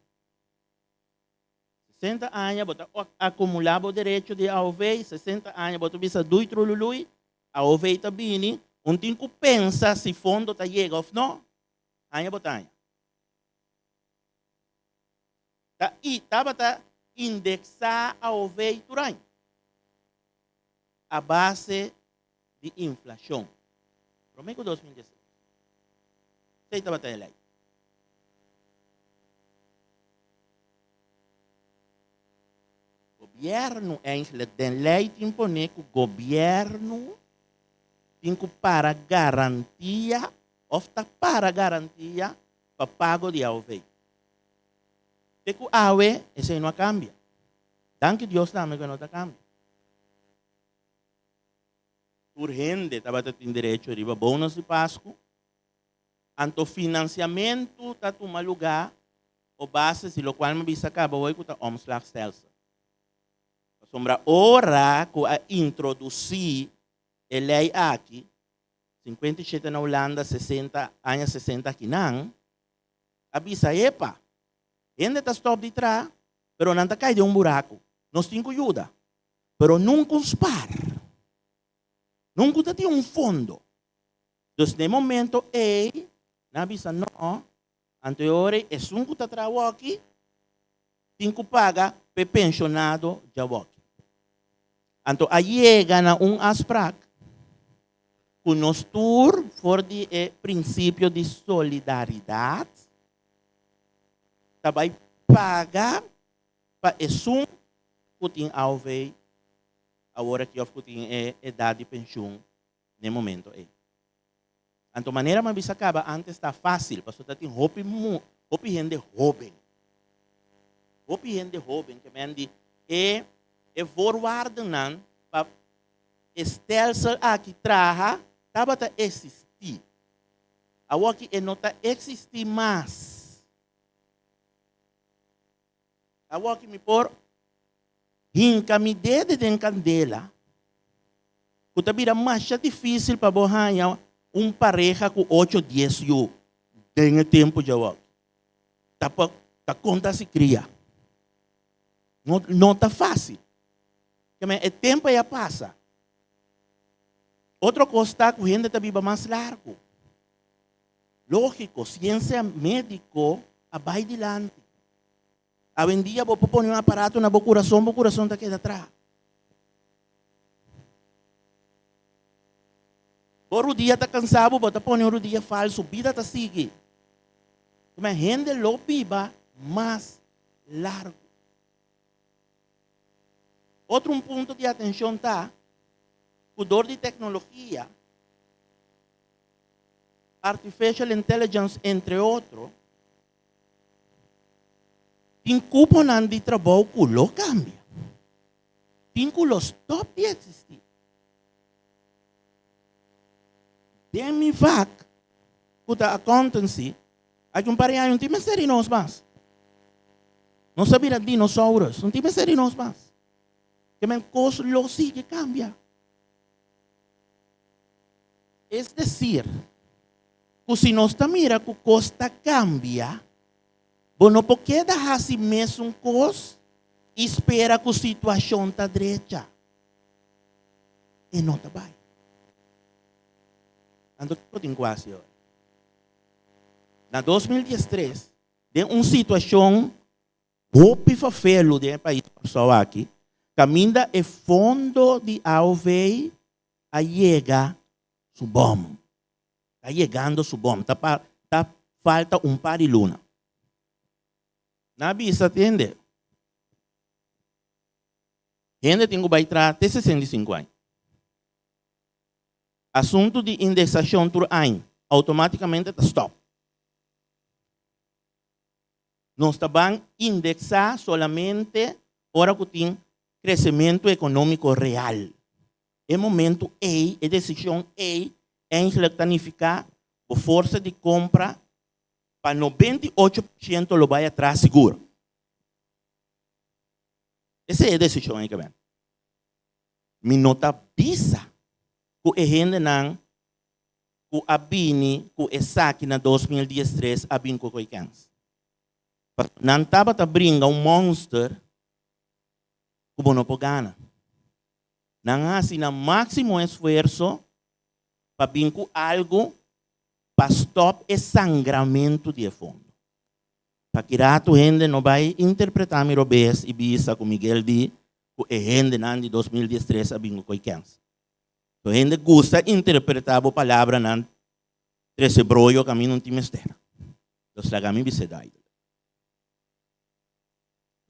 60 aña bo ta akumulá bo derecho di aov, 60 aña bo ta bisa dui trulului, aov ta bini, un tin ku pensa si fondo ta yega òf no, aña bo ta aña. Ta i tabata indeksá aov tur aña a base di inflashon. Promé ku 2016. Esei tabata e lei. Gobièrnu eigenlijk den lei tin pone ku gobièrnu tin ku para garantia òf ta para garantia pa pago di aov. Te ku awe esei no a kambia. Danki Dios tambe ku e no ta kambia. Tur hende tabata tin derecho riba bonus di Pasku. Anto finansiamentu ta tuma lugá o base di lokual mi bisa kaba hoy ku ta omslagstelsel. Pasobra ora ku a introdusí e lei aki, 57 na Hulanda, 60, aña 60 akinan, a bisa epa, hende ta stòp di traha, pero nan ta kai den un buraku, nos tin ku yuda. Pero nunka un spar. Nunka ta tin un fondo. Dus na e momento ei, nan a bisa no, anto e ora ei esun ku ta traha awoki tin ku paga pa e penshonado djawoki. Anto a yega na un afsprak. Ku nos tur for di e prinsipio di solidaridat ta bai paga pa esun ku tin AOV awor aki òf ku tin e edat di penshun n'e momento ei. Anto manera mi a bisa kaba antes ta fásil pasobra ta tin hopi hopi hende hóben. Hopi hende hóben ke men di e e voorwaardennan pa e stelsel aki traha tabata eksistí. Awoki e no ta eksistí mas. Awoki mi por hinka mi dede den kandela ku ta bira masha difísil pa bo haña un pareha ku ocho dies yu den e tempu djawoki. Ta pa ta konta si kria. No no ta fásil. Keme e tempu ei a pasa. Otro kos ta ku hende ta biba mas largu. Lógiko, siensia médiko a bai dilanti. Awendia bo por pone un aparato na bo kurason, bo kurason ta keda traha. Bo rudia ta kansa bo, bo ta pone un rudia falsu, bida ta sigui. Kuma hende lo biba mas largu. Otro un punto di atenshon ta ku dor di teknologia, artificial intelligence entre otro, tin kuponan di trabou ku lo kambia. Tin ku lo stòp di eksistí. Den mi vak, ku ta accountancy, aki un par di aña no tin mester di nos mas. Nos a bira dinosaurus, no tin mester di nos mas. Ke men kos lo sigui kambia. Es desir, ku si nos ta mira ku kos ta kambia, bo no por keda hasi mesun kos i spera ku situashon ta drecha. E no ta bai. Anto kiko tin ku hasi ora? Na 2013, den un situashon Hopi fafelu den e pais Kòrsou aki kaminda e fondo di aov a yega su bòm. Ta yegando su bòm. Ta pa ta falta un par di luna. Nan a bisa tende, hende tin ku bai traha te 65 aña. Asuntu di indeksashon tur aña outomátikamente ta stòp. Nos ta ban indeksá solamente ora ku tin kresementu ekonómiko real. E momentu ei, e desishon ei, eigentlik ta nifiká bo forsa di kompra pa 98% lo bai atras sigur. Esei e desishon ei ke ben. Mi no ta bisa ku e hendenan ku a bini ku esaki na 2013 a bin ku koe kèns. Pasobra nan tabata bringa un monster ku bo no por gana. Nan a hasi nan máksimo esfuerso pa bin ku algu pa stòp e sangramentu di e fondo. Pa ki ratu hende no bai interpretá mi robes i bisa ku Miguel di ku e hendenan di 2013 a bin ku koe kèns. So hende gusta interpretá bo palabranan trese broyo ku ami no tin mester. Los laga mi bis'é duidelijk.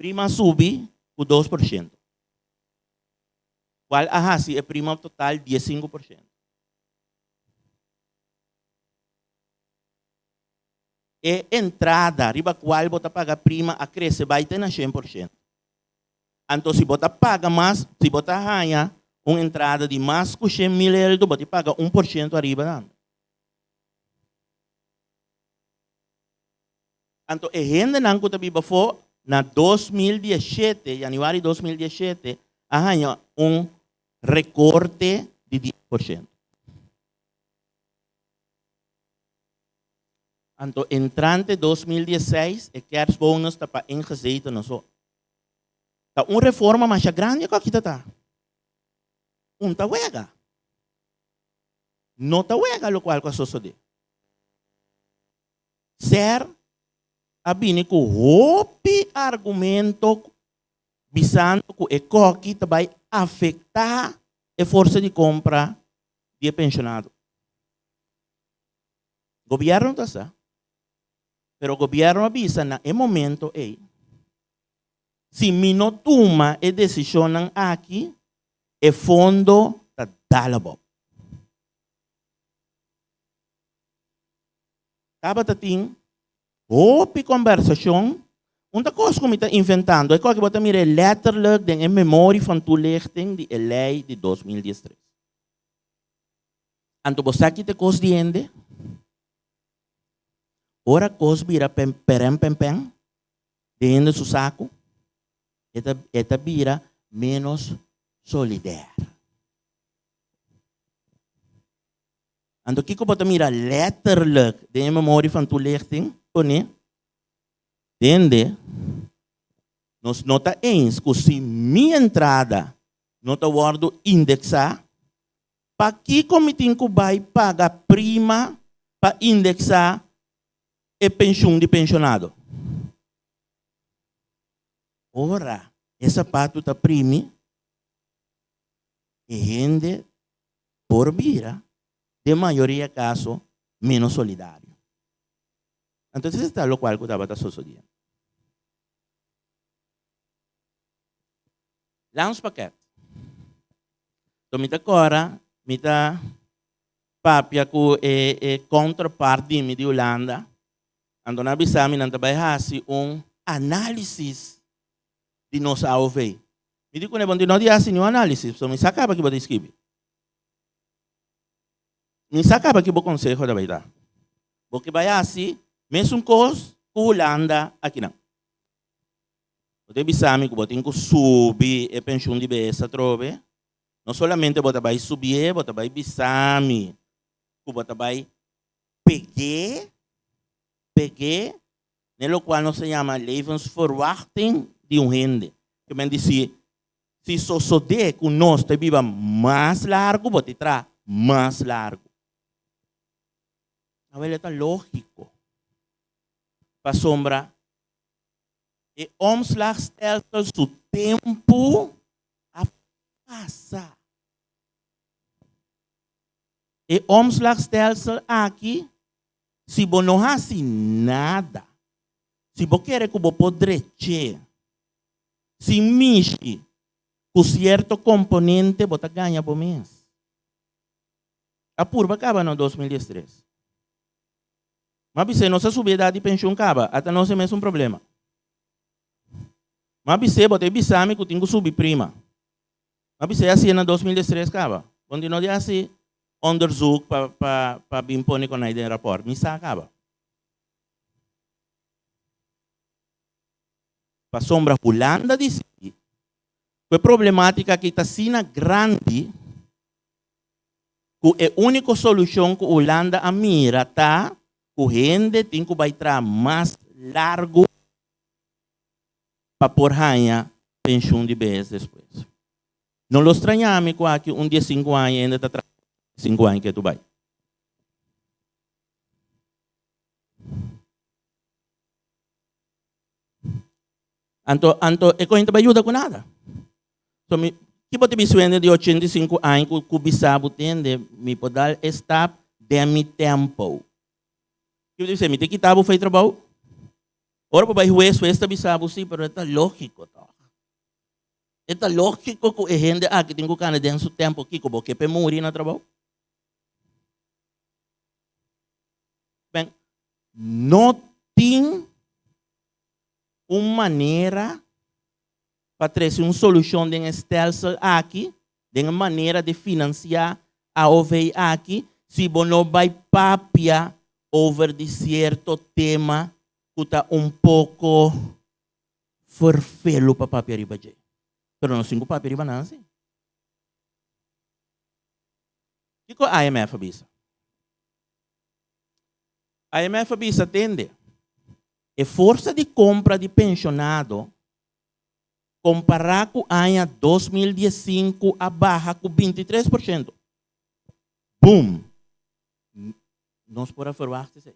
Prima a subi ku 2%, kual a hasi e prima total 15%. E entrada riba kual bo ta paga prima a krese bai te na 100%. Anto si bo ta paga mas, si bo ta haña un entrada di mas ku 100,000 eldo, bo tin paga 1% ariba tambe. Anto e hendenan ku ta biba afó na 2017, yanüari 2017, a haña un rekorte di 10%. Anto entrante 2016 e kerstbonus ta pa ingezetenen so. Ta un reforma masha grandi ku aki ta ta. Un ta wega. No ta wega lokual ku a sosodé. Ser a bini ku hopi argumento bisando ku e koki ta bai afektá e forsa di kompra di e penshonado. Gobièrnu ta sa, pero gobièrnu a bisa na e momento ei, si mi no tuma e desishonnan aki, e fondo ta dal abou. Tabata tin hopi kombersashon, un ta kos ku mi ta inventando, e koki bo ta mira e letterlijk den e memorie van toelichting di e lei di 2013. Anto bo sa ki ta e kos di hende? Ora kos bira perèn pèn pèn den hende su saku, e ta e ta bira ménos solidair. Anto kiko bo ta mira letterlijk den e memorie van toelichting pone? Tende, nos no ta eens ku si mi entrada no ta wòrdu indeksá, pakiko mi tin ku bai paga prima pa indeksá e penshun di penshonado? Ora e sapatu ta primi, e hende por bira, den mayoria kaso, ménos solidario. Anto esei ta lokual ku tabata sosodiendo. Landspakket. So mi ta kora, mi ta papia ku e e counterpart di mi di Hulanda, anto nan a bisa mi nan ta bai hasi un análisis di nos AOV. Mi di kuné, bo no di hasi niun análisis, pasobra mi sa kaba ki bo ta skibi. Mi sa kaba ki bo konseho ta bai ta. Bo ke bai hasi mesun kos ku Hulanda akinan. Bo ta bisa mi ku bo tin ku subi e penshun di bes atrobe. No solamente bo ta bai subié, bo ta bai bisa mi ku bo ta bai peg'é, peg'é den lokual nos ta yama levensverwachting di un hende. Ke men di si, si sosodé ku nos ta biba mas largu, bo ta traha mas largu. Awel e ta lógiko, pasobra e omslagstelsel su tempu a pasa. E omslagstelsel aki, si bo no hasi nada, si bo kere ku bo por drech'é sin mishi ku sierto komponente, bo ta gaña bo mes. A purba kaba na 2013. M'a bis'é, nos a subi edat di penshun kaba, ata nos e mesun problema. M'a bis'é, bo ta e bisa mi ku tin ku subi prima. M'a bis'é hasié na 2013 kaba. Bo no di hasi onderzoek pa pa pa bin pone konai den rapòrt. Mi sa kaba. Pasobra Hulanda disidi ku e problematika aki ta asina grandi ku e úniko solushon ku Hulanda a mira ta ku hende tin ku bai traha mas largu pa por haña penshun di behes despues. No lo straña mi ku aki un diesinku aña hende ta traha sinku aña ketu bai. Anto, anto e koin ta bai yuda ku nada. So mi, ki bo ta bisa hende di 85 aña ku, ku bisa bo tende, mi por dal e stap den mi tempo. Ki bo ta bisa, mi ta kita bo fei trabou? Ora bo bai hues, hues ta bisa bo si, pero e ta lógiko tòg. E ta lógiko ku e hende aki tin ku kana den su tempo. Kiko, bo ke p'e muri na trabou? Ben, no tin un manera pa trese un solushon den e stelsel aki, den e manera di finansiá AOV aki, si bo no bai papia over di sierto tema ku ta un poko ferfelu pa papia riba dje. Pero nos tin ku papia riba nan si. Kiko IMF a bisa? IMF a bisa, Tende, e forsa di kompra di penshonado kompará ku aña 2015 a baha ku 23%. Boom! Nos por a ferwagt esei.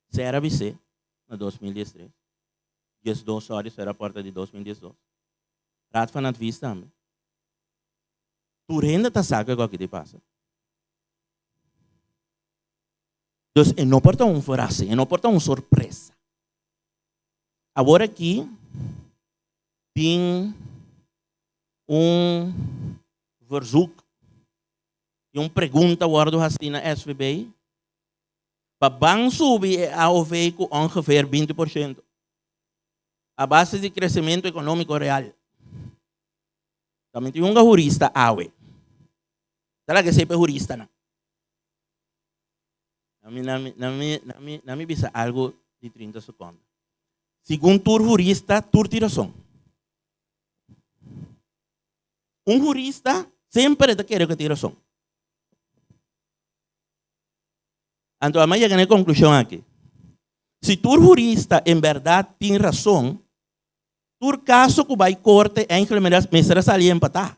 Sera bis'é na 2013. 12, sorry, sera porta di 2012. Raad van Advies tambe. Tur hende ta sa kiko aki di pasa. Dus e no por ta un verrassing, e no por ta un sorpresa. Awor aki tin un verzoek y un pregunta wordo haci na SVB pa ban subi e AOV cu ongeveer 20% a base di crecemento economico real. Tambe tin un hurista awe. Ta laga esey pa e huristanan. Na mi, na mi, na mi, na mi bisa algo di 30 secondo. Segun tur hurista, tur tin razon. Un hurista semper ta kere ku tin razon. Anto a yega na e konklushon aki. Si tur hurista en bèrdat tin rason, tur kaso ku bai korte eigenlijk mester a sali empatá.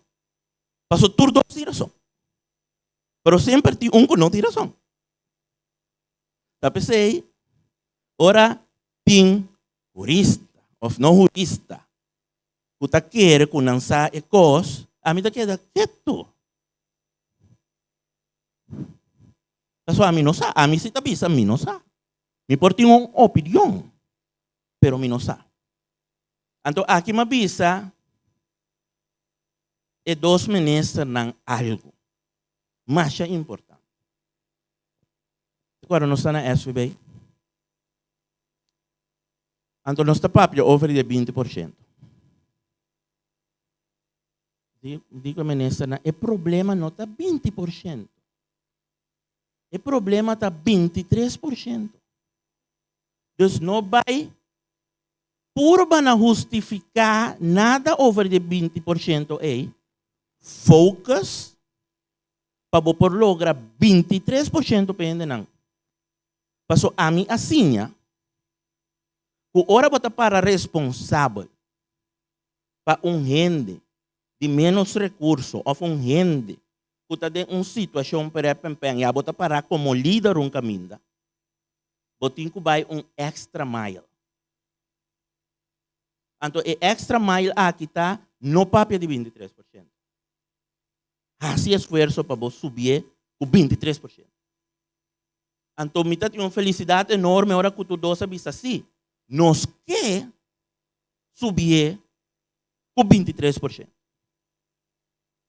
Pasobra tur dos tin rason. Pero semper tin un ku no tin rason. Ta p'esei, ora tin hurista òf no hurista ku ta kere ku nan sa e kos, ami ta keda ketu. Pasobra ami no sa, ami si ta bisa mi no sa. Mi por tin un opinion, pero mi no sa. Anto aki mi a bisa e dos ministernan algu masha importante. Te kuerda nos ta na SVB? Anto nos ta papia over di e 20%. Dico e ministernan, e problema no ta 20%. E problema ta 23%. Dus no bai purba na hustifiká nada over di e 20% ei. Focus pa bo por logra 23% pa hendenan. Paso ami a siña ku ora bo ta para responsabel pa un hende di ménos rekurso òf un hende ku ta den un situashon perèpènpèn i abo ta pará komo lider un kaminda, bo tin ku bai un extra mile. Anto e extra mile aki ta no papia di 23%. Hasi esfuerso pa bo subié ku 23%. Anto mi ta tin un felisidat enorme ora ku tur dos a bisa sí, nos ke subié ku 23%.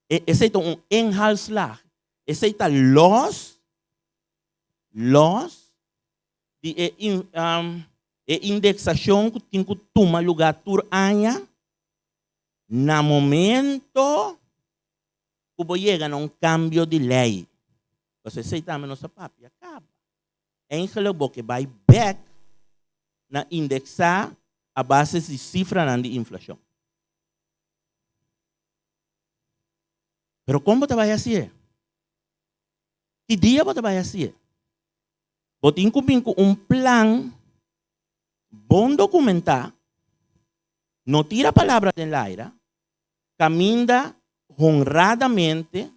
E esei ta un inhaalslag. Esei ta lòs, lòs di e e indeksashon ku tin ku tuma lugá tur aña na momento ku bo yega na un kambio di lei. Pasobra esei tambe nos a papia kaba. Eigenlijk bo ke bai bèk na indeksá a base di sifranan di inflashon. Pero kon bo ta bai hasié? Ki dia bo ta bai hasié? Bo tin ku bin ku un plan bon dokumentá, no tira palabra den laira, kaminda honradamente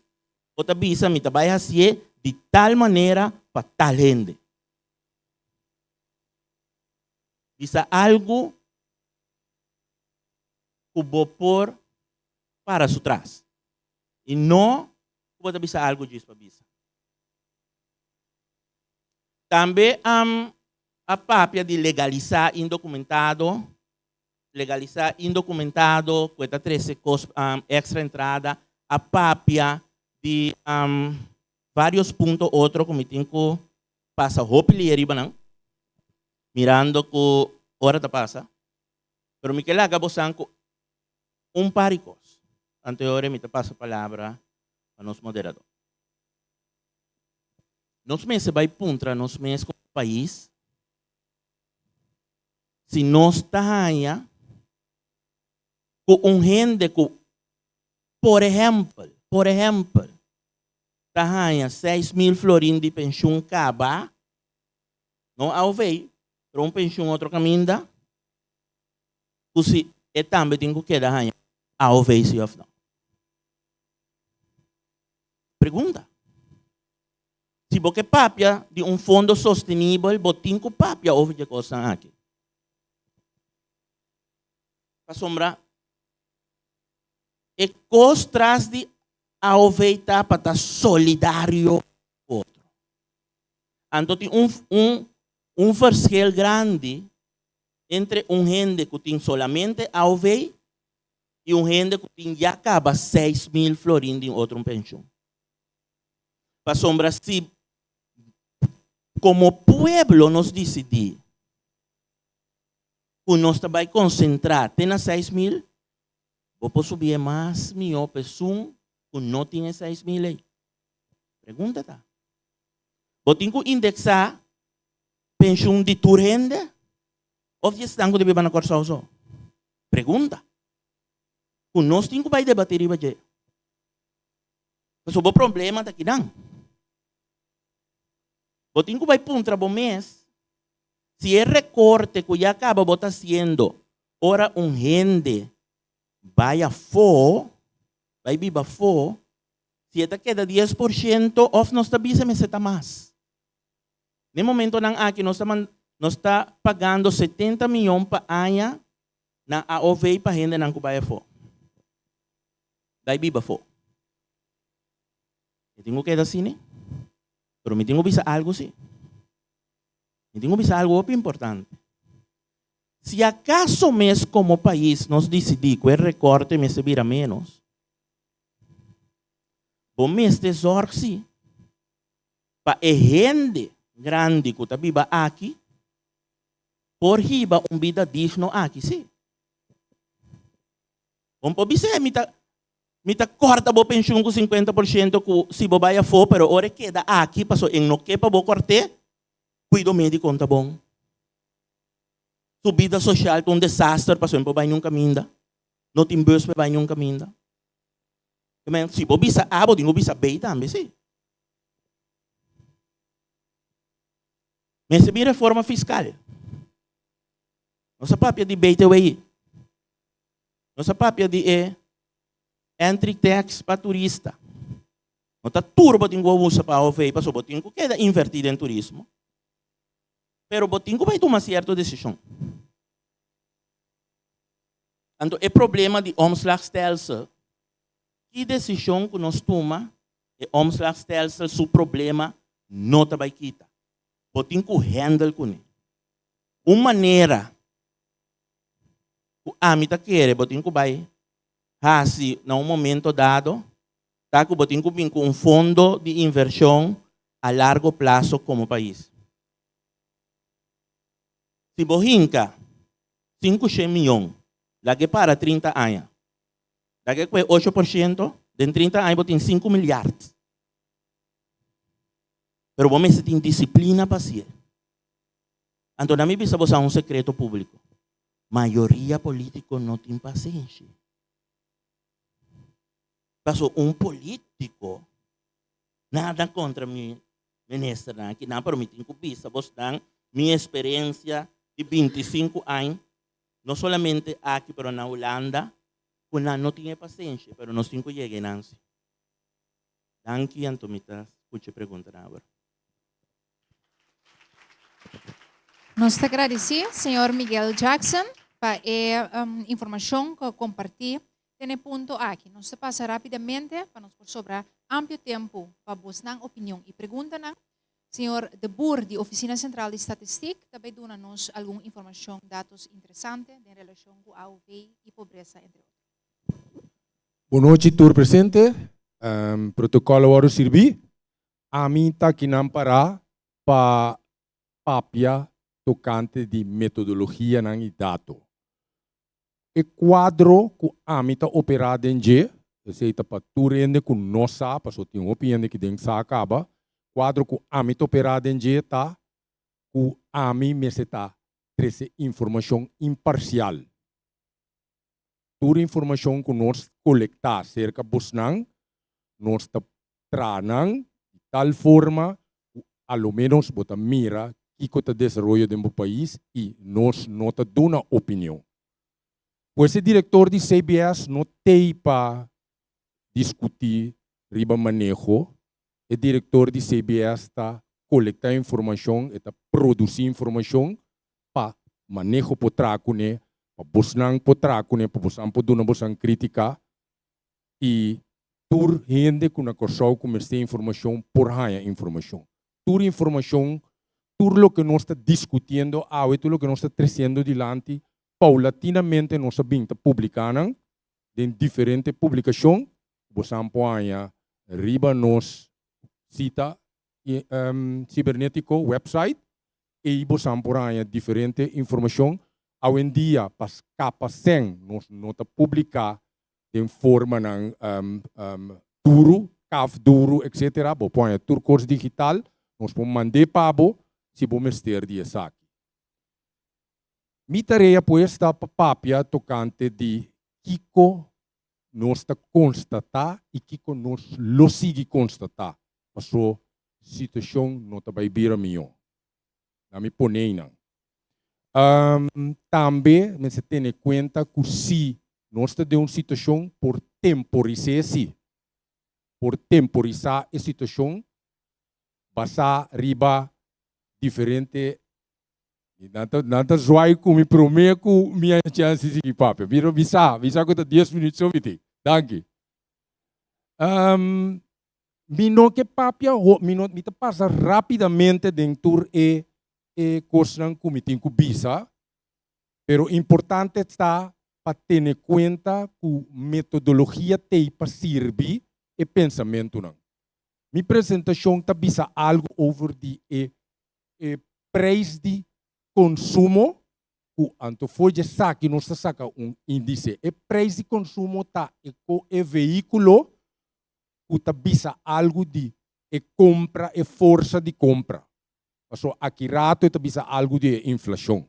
bo ta bisa mi ta bai hasié di tal manera pa tal hende. Bisa algu ku bo por para su tras i no ku bo ta bisa algu djis pa bisa. Tambe a papia di legalisá indokumentado, legalisá indokumentado ku e ta trese kos extra entrada, a papia di varios punto otro ku mi tin ku pasa hopi lia riba nan, mirando ku ora ta pasa. Pero mi ke laga bosan ku un par di kos. Anto e ora mi ta pasa palabra pa nos moderador. Nos mester bai puntra nos mes como pais si nos ta haña cu un hende cu, por ehempel, por ehempel, ta haña 6000 florin di pensioen caba, no AOV, pero un pensioen otro caminda, cu si e tambe tin cu keda haña AOV si of no. Pregunta. Si bo ke papia di un fondo sostenibel, bo tin ku papia over di e kosnan aki. Pasobra e kos tras di AOV ta pa ta solidario ku otro. Anto tin un un un verschil grandi entre un hende ku tin solamente AOV i un hende ku tin ya kaba 6000 florin di otro un penshun. Pasobra si komo pueblo nos disidí ku nos ta bai konsentrá te na 6000, bo por subi e mas mihó pa esun ku no tin e 6000 ei. Pregunta ta, bo tin ku indeksá penshun di tur hende òf di esnan ku ta biba na Kòrsou so? Pregunta ku nos tin ku bai debatí riba dje. Pasobra bo problema ta kinan. Bo tin ku bai puntra bo mes si e rekorte ku ya kaba bo ta hasiendo ora un hende bai afó, bai biba afó, si e ta keda 10% òf nos ta bisa mester ta mas. Den momentonan aki nos ta nos ta pagando 70 miyon pa aña na AOV pa hendenan ku bai afó. Bai biba afó. Mi tin ku keda asina, pero mi tin ku bisa algu si. Mi tin ku bisa algu hopi importante. Si akaso mes komo pais nos disidí ku e rekorte mester bira ménos, bo mester zòrg si pa e hende grandi ku ta biba aki por hiba un bida digno aki si. Bo no por bisa mi ta mi ta kòrta bo penshun ku 50% ku si bo bai afó, pero ora e keda aki pasobra e no ke pa bo kòrt'é, kuido médiko no ta bon. Su bida sosial ta un desaster pasobra e no por bai niun kaminda, no tin bus pa e bai niun kaminda. Si bo bisa A, bo tin ku bisa B tambe si. Mester bin reforma fiskal. Nos a papia di BTW. Nos a papia di e entry tax pa turista. No ta tur bo tin ku usa pa AOV pasobra bo tin ku keda invertí den turismo. Pero bo tin ku bai tuma sierto desishon. Anto e problema di omslagstelsel, ki desishon ku nos tuma, e omslagstelsel su problema no ta bai kita. Bo tin ku handle kuné. Un manera ku ami ta kere bo tin ku bai hasi na un momento dado ta ku bo tin ku bin ku un fondo di invershon a largo plaso komo pais. Si bo hinka 500 miyon, lag'e para 30 aña, lag'e kue 8%, den 30 aña bo tin 5 milyard. Pero bo mester tin disiplina pa hasié. Anto nan mi bisa bo sa un sekreto públiko. Mayoria polítiko no tin pasenshi. Paso un polítiko, nada kontra mi ministernan aki nan, pero mi tin ku bisa bosnan mi eksperensia di 25 aña, no solamente aki pero na Hulanda, ku nan no tin e pasenshi, pero nos tin ku yega einan si. Danki, anto mi ta skucha e preguntanan awor. Nos ta gradisí señor Miguel Jackson pa e informashon ku a kompartí den e punto aki. Nos ta pasa rápidamente pa nos por sobra amplio tempu pa bosnan opinion i preguntanan. Señor De Boer di Ofisina Sentral di Statistik ta bai duna nos algun informashon, datos interesante den relashon ku AOV i pobresa entre otro. Bon nochi tur presente. Protokòl a wòrdu sirbí. Ami ta kinan pará pa papia tokante di metodologianan i dato. E kuadro ku ami ta operá den dje, esei ta pa tur hende ku no sa, pasobra tin hopi hende ki den sa kaba, kuadro ku ami ta operá den dje ta ku ami mester ta trese informashon imparsial. Tur informashon ku nos kolektá serka bosnan, nos ta traha nan di tal forma ku a lo menos bo ta mira kiko ta desaroyo den bo pais i nos no ta duna opinion. Pues e direktor di CBS no tei pa diskutí riba maneho, e direktor di CBS ta kolektá informashon, e ta produsí informashon pa maneho por traha kuné, pa bosnan por traha kuné, pa bosnan por duna bosnan krítika i tur hende ku na Kòrsou ku mester informashon por haña informashon. Tur informashon, tur loke nos ta diskutiendo awe, tur loke nos ta tresiendo dilanti, paulatinamente nos a bin ta publiká nan den diferente publikashon. Bo sa por haña riba nos sita sibernetiko, website, ei bo sa por haña diferente informashon. Awendia pa skapa sèn nos no ta publiká den formanan duru, kaf duru etc. Bo por haña tur kos digital, nos por mand'é pa bo si bo mester di esaki. Mi tarea pues ta pa papia tokante di kiko nos ta konstatá i kiko nos lo sigui konstatá, paso situashon no ta bai bira mihó. Na mi poneinan. Tambe mester tene kuenta ku si nos ta den un situashon por temporis'é si, por temporisá e situashon basá riba diferente, nan ta nan ta zwai ku mi promé ku mi a chèns di sigui papia. Mira mi sa, mi sa ku ta dies minüt so mi tin. Danki. Mi no ke papia ho, mi no, mi ta pasa rápidamente den tur e e kosnan ku mi tin ku bisa, pero importante ta pa tene kuenta ku metodologia t'ei pa sirbi e pensamentunan. Mi presentashon ta bisa algu over di e e preis di konsumo ku anto for di esaki nos ta saka un índise. E preis di konsumo ta e ko e vehíkulo ku ta bisa algu di e kompra, e forsa di kompra. Pasobra aki rato e ta bisa algu di e inflashon.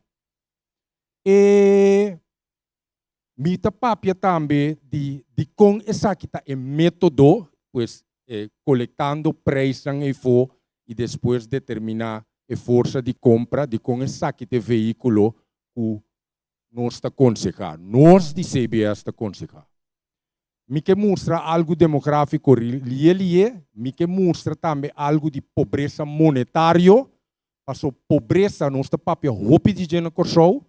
E mi ta papia tambe di dikon esaki ta e método, pues e kolektando preisnan eifó i despues determiná e forsa di kompra, dikon esaki ta e vehíkulo ku nos ta konsehá, nos di CBS ta konsehá. Mi ke mustra algu demográfiko lie lie, mi ke mustra tambe algu di pobresa monetario, paso pobresa nos ta papia hopi di dje na Kòrsou,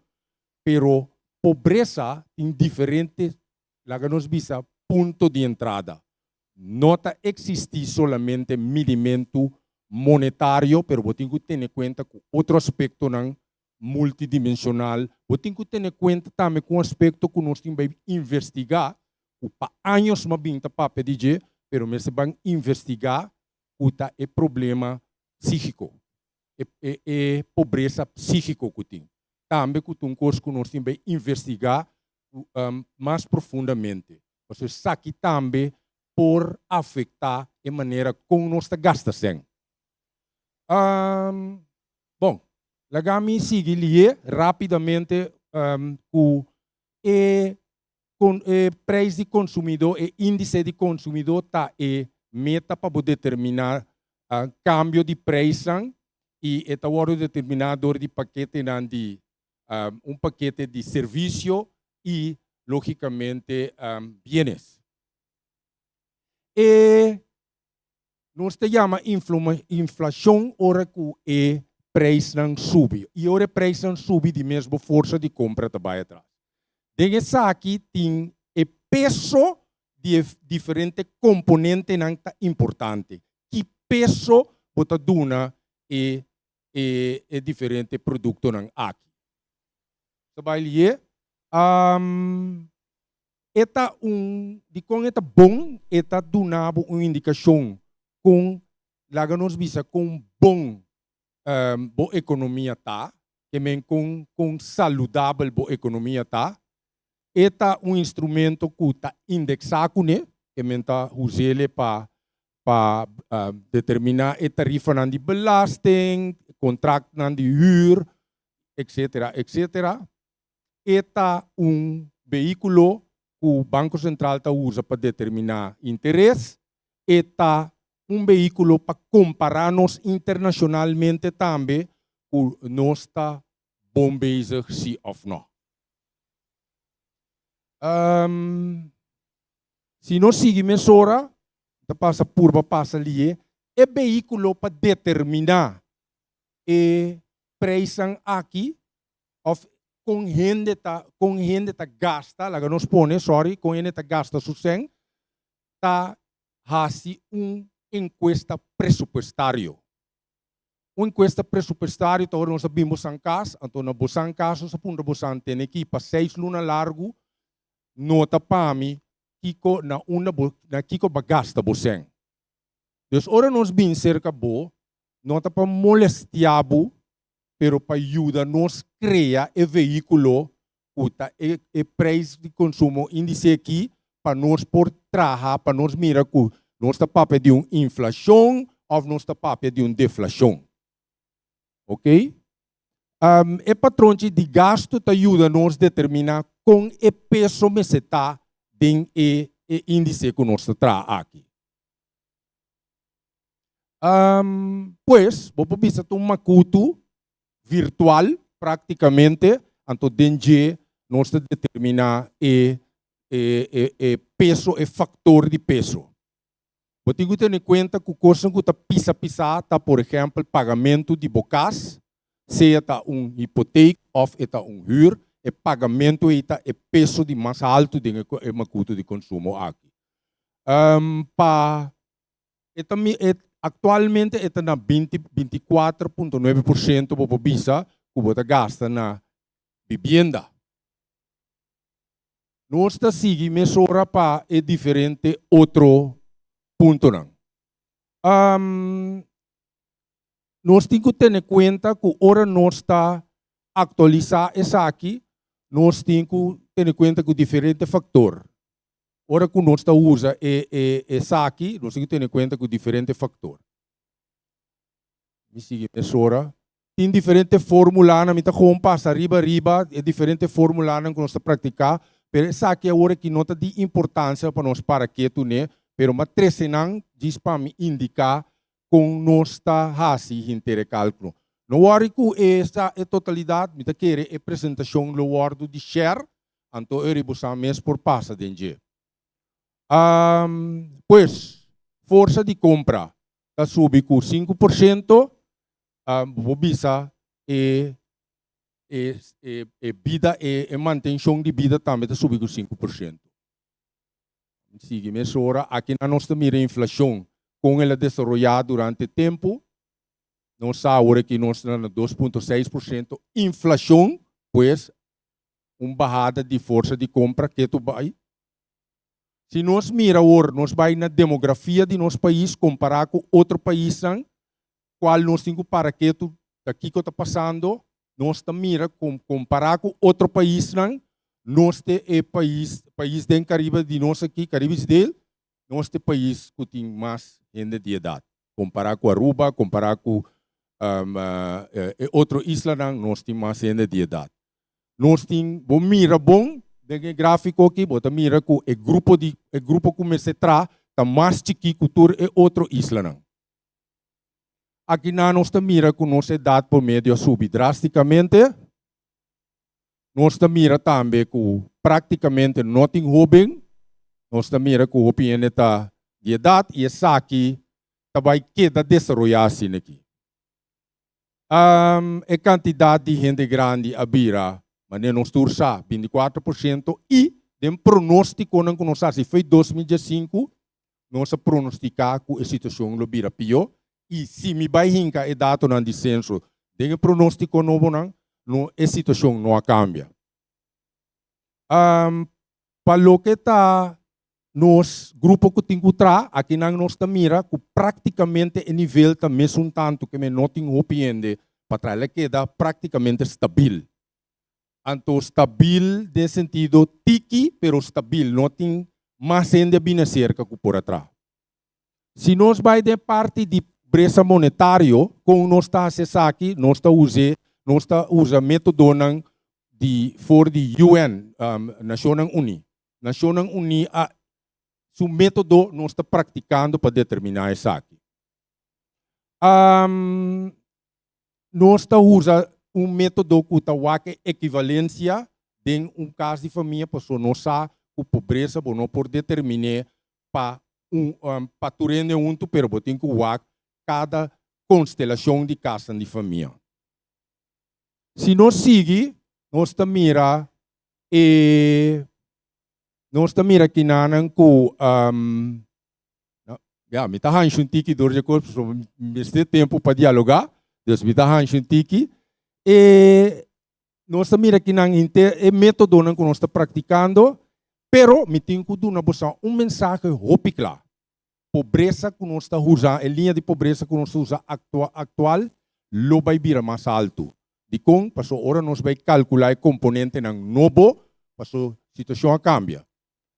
pero pobresa tin diferente, laga nos bisa, punto di entrada. No ta eksistí solamente midimentu monetario, pero bo tin ku tene kuenta ku otro aspektonan multidimensional, bo tin ku tene kuenta tambe ku un aspekto ku nos tin bai investigá, ku pa años mi a bin ta papia di dje, pero mester ban investigá ku ta e problema psíkiko, e e e pobresa psíkiko ku tin. Tambe ku ta un kos ku nos tin bai investigá mas profundamente, pasobra esaki tambe por afektá e manera kon nos ta gasta sèn. Bon, laga mi sigui lié rápidamente ku e e preis di konsumidó, e índise di konsumidó ta e meta pa bo determiná kambio di preisnan i e ta wòrdu determiná dor di paketenan di un pakete di servisio i lógikamente bienes. E Nos ta yama inflashon ora ku e preisnan subi. I ora e preisnan subi di mes bo forsa di kompra ta bai atras. Den esaki tin e peso di e diferente komponentenan ta importante. Ki peso bo ta duna e e diferente produktonan aki? Ta bai lié. E ta un, dikon e ta bon? E ta duna bo un indikashon kon, laga nos bisa, kon bon bo ekonomia ta, ke men kon kon saludabel bo ekonomia ta. E ta un instrumento ku ta indeksá kuné, ke men ta us'é pa pa determiná e tarifanan di belasting, kontraktnan di hür, etsetera, etsetera. E ta un vehíkulo ku Banko Sentral ta usa pa determiná interes. E ta un vehíkulo pa kompará nos internashonalmente tambe ku nos ta bon bezig si òf nò. Si nos sigui mesora, ta pasa purba pasa lié, e vehíkulo pa determiná e preisnan aki of kon hende ta kon hende ta gasta, laga nos pone, sorry, kon hende ta gasta su sèn, ta hasi un enkuesta presupuestario. Un enkuesta presupuestario ta ora nos a bin bosan kas, anto na bosan kas nos a puntra bosan tene ki pa seis luna largu nota pa mi kiko na unda bo na kiko bo a gasta bo sèn. Dus ora nos bin serka bo no ta pa molestia bo pero pa yuda nos krea e vehíkulo ku ta e e preis di konsumo índise aki pa nos por traha pa nos mira ku nos ta papia di un inflashon òf nos ta papia di un deflashon. Oké? E patronchi di gastu ta yuda nos determiná kon e peso mester ta den e e índise ku nos ta traha aki. Pues, bo por bisa ta un makutu virtual práktikamente, anto den dje nos ta determiná e e e e peso, e faktor di peso. Bo tin ku tene kuenta ku kosnan ku ta pisa pisá ta por ehèmpel pagamentu di bo kas, sea ta un hipotek òf e ta un hür, e pagamentu ei ta e peso di mas haltu den e makutu di konsumo aki. Pa e ta mi e aktualmente e ta na binti 24.9% bo por bisa ku bo ta gasta na bibienda. Nos ta sigui mesora pa e diferente otro puntonan. Nos tin ku tene kuenta ku ora nos ta aktualisá esaki, nos tin ku tene kuenta ku diferente faktor. Ora ku nos ta usa e e esaki, nos tin ku tene kuenta ku diferente faktor. Mi sigui mesora. Tin diferente formulanan, mi ta gewoon pasa riba riba e diferente formulanan ku nos ta praktiká, pero esaki awor aki no ta di importansia pa nos para ketu n'e, pero mi a trese nan djis pa mi indiká kon nos ta hasi henter e kálkulo. No wòri ku e sa e totalidat, mi ta kere e presentashon lo wòrdu di share, anto e riba mes por pasa den dje. Pues, forsa di kompra ta subi ku 5%, bo por bisa e e e e bida e e mantenshon di bida tambe ta subi ku 5%. Sigui mesora, aki nan nos ta mira inflashon kon el a desaroyá durante tempu. Nos sa awor aki nos ta na 2.6% inflashon, pues un bahada di forsa di kompra ketu bai. Si nos mira awor, nos bai na demografia di nos pais kompará ku otro paisnan, kual nos tin ku para ketu ta kiko ta pasando, nos ta mira ku kompará ku otro paisnan, nos ta e pais, pais den Karibe di nos aki, Caribisch deel, nos ta e pais ku tin mas hende di edat. Kompará ku Aruba, kompará ku e otro islanan, nos tin mas hende di edat. Nos tin, bo mira bon den e gráfiko aki, bo ta mira ku e grupo di, e grupo ku mester tra ta mas chikí ku tur e otro islanan. Akinan nos ta mira ku nos edat promedio a subi drástikamente. Nos ta mira tambe ku práktikamente no tin hóben. Nos ta mira ku hopi hende ta di edat i esaki ta bai keda desaroyá asina aki. E kantidat di hende grandi a bira, manera nos tur sa, 24% i den pronóstikonan ku nos hasi foi 2015, nos a pronostiká ku e situashon lo bira pió i si mi bai hinka e datonan di senso den e pronóstiko nobonan, no e situashon no a kambia. Pa loke ta nos grupo ku tin ku traha, akinan nos ta mira ku práktikamente e nivel ta mesun tantu ke men no tin hopi hende pa traha. El a keda práktikamente stabil. Anto stabil den sentido tiki pero stabil, no tin mas hende a bini aserka ku por a traha. Si nos bai den parti di bresa monetario, kon nos ta hasi esaki? Nos ta us'é, nos ta usa metodonan di for di UN, Nashonnan Uní. Nashonnan Uní a su método nos ta praktikando pa determiná esaki. Nos ta usa un método ku ta wak e ekivalensia den un kas di famia pasobra nos sa ku pobresa bo no por determin'é pa un pa tur hende huntu pero bo tin ku wak kada konstelashon di kasnan di famia. Si nos sigui nos ta mira e nos ta mira kinanan ku ya mi ta hansha un tiki dor dje kos pasobra mi mester tempu pa dialogá. Dus mi ta hanshi un tiki. E nos ta mira kinan henter e metodonan ku nos ta praktikando, pero mi tin ku duna boso un mensahe hopi kla. Pobresa ku nos ta usa, e liña di pobresa ku nos ta usa aktual lo bai bira mas altu. Dikon? Pasobra ora nos bai kalkulá e komponentenan nobo, pasobra situashon a kambia.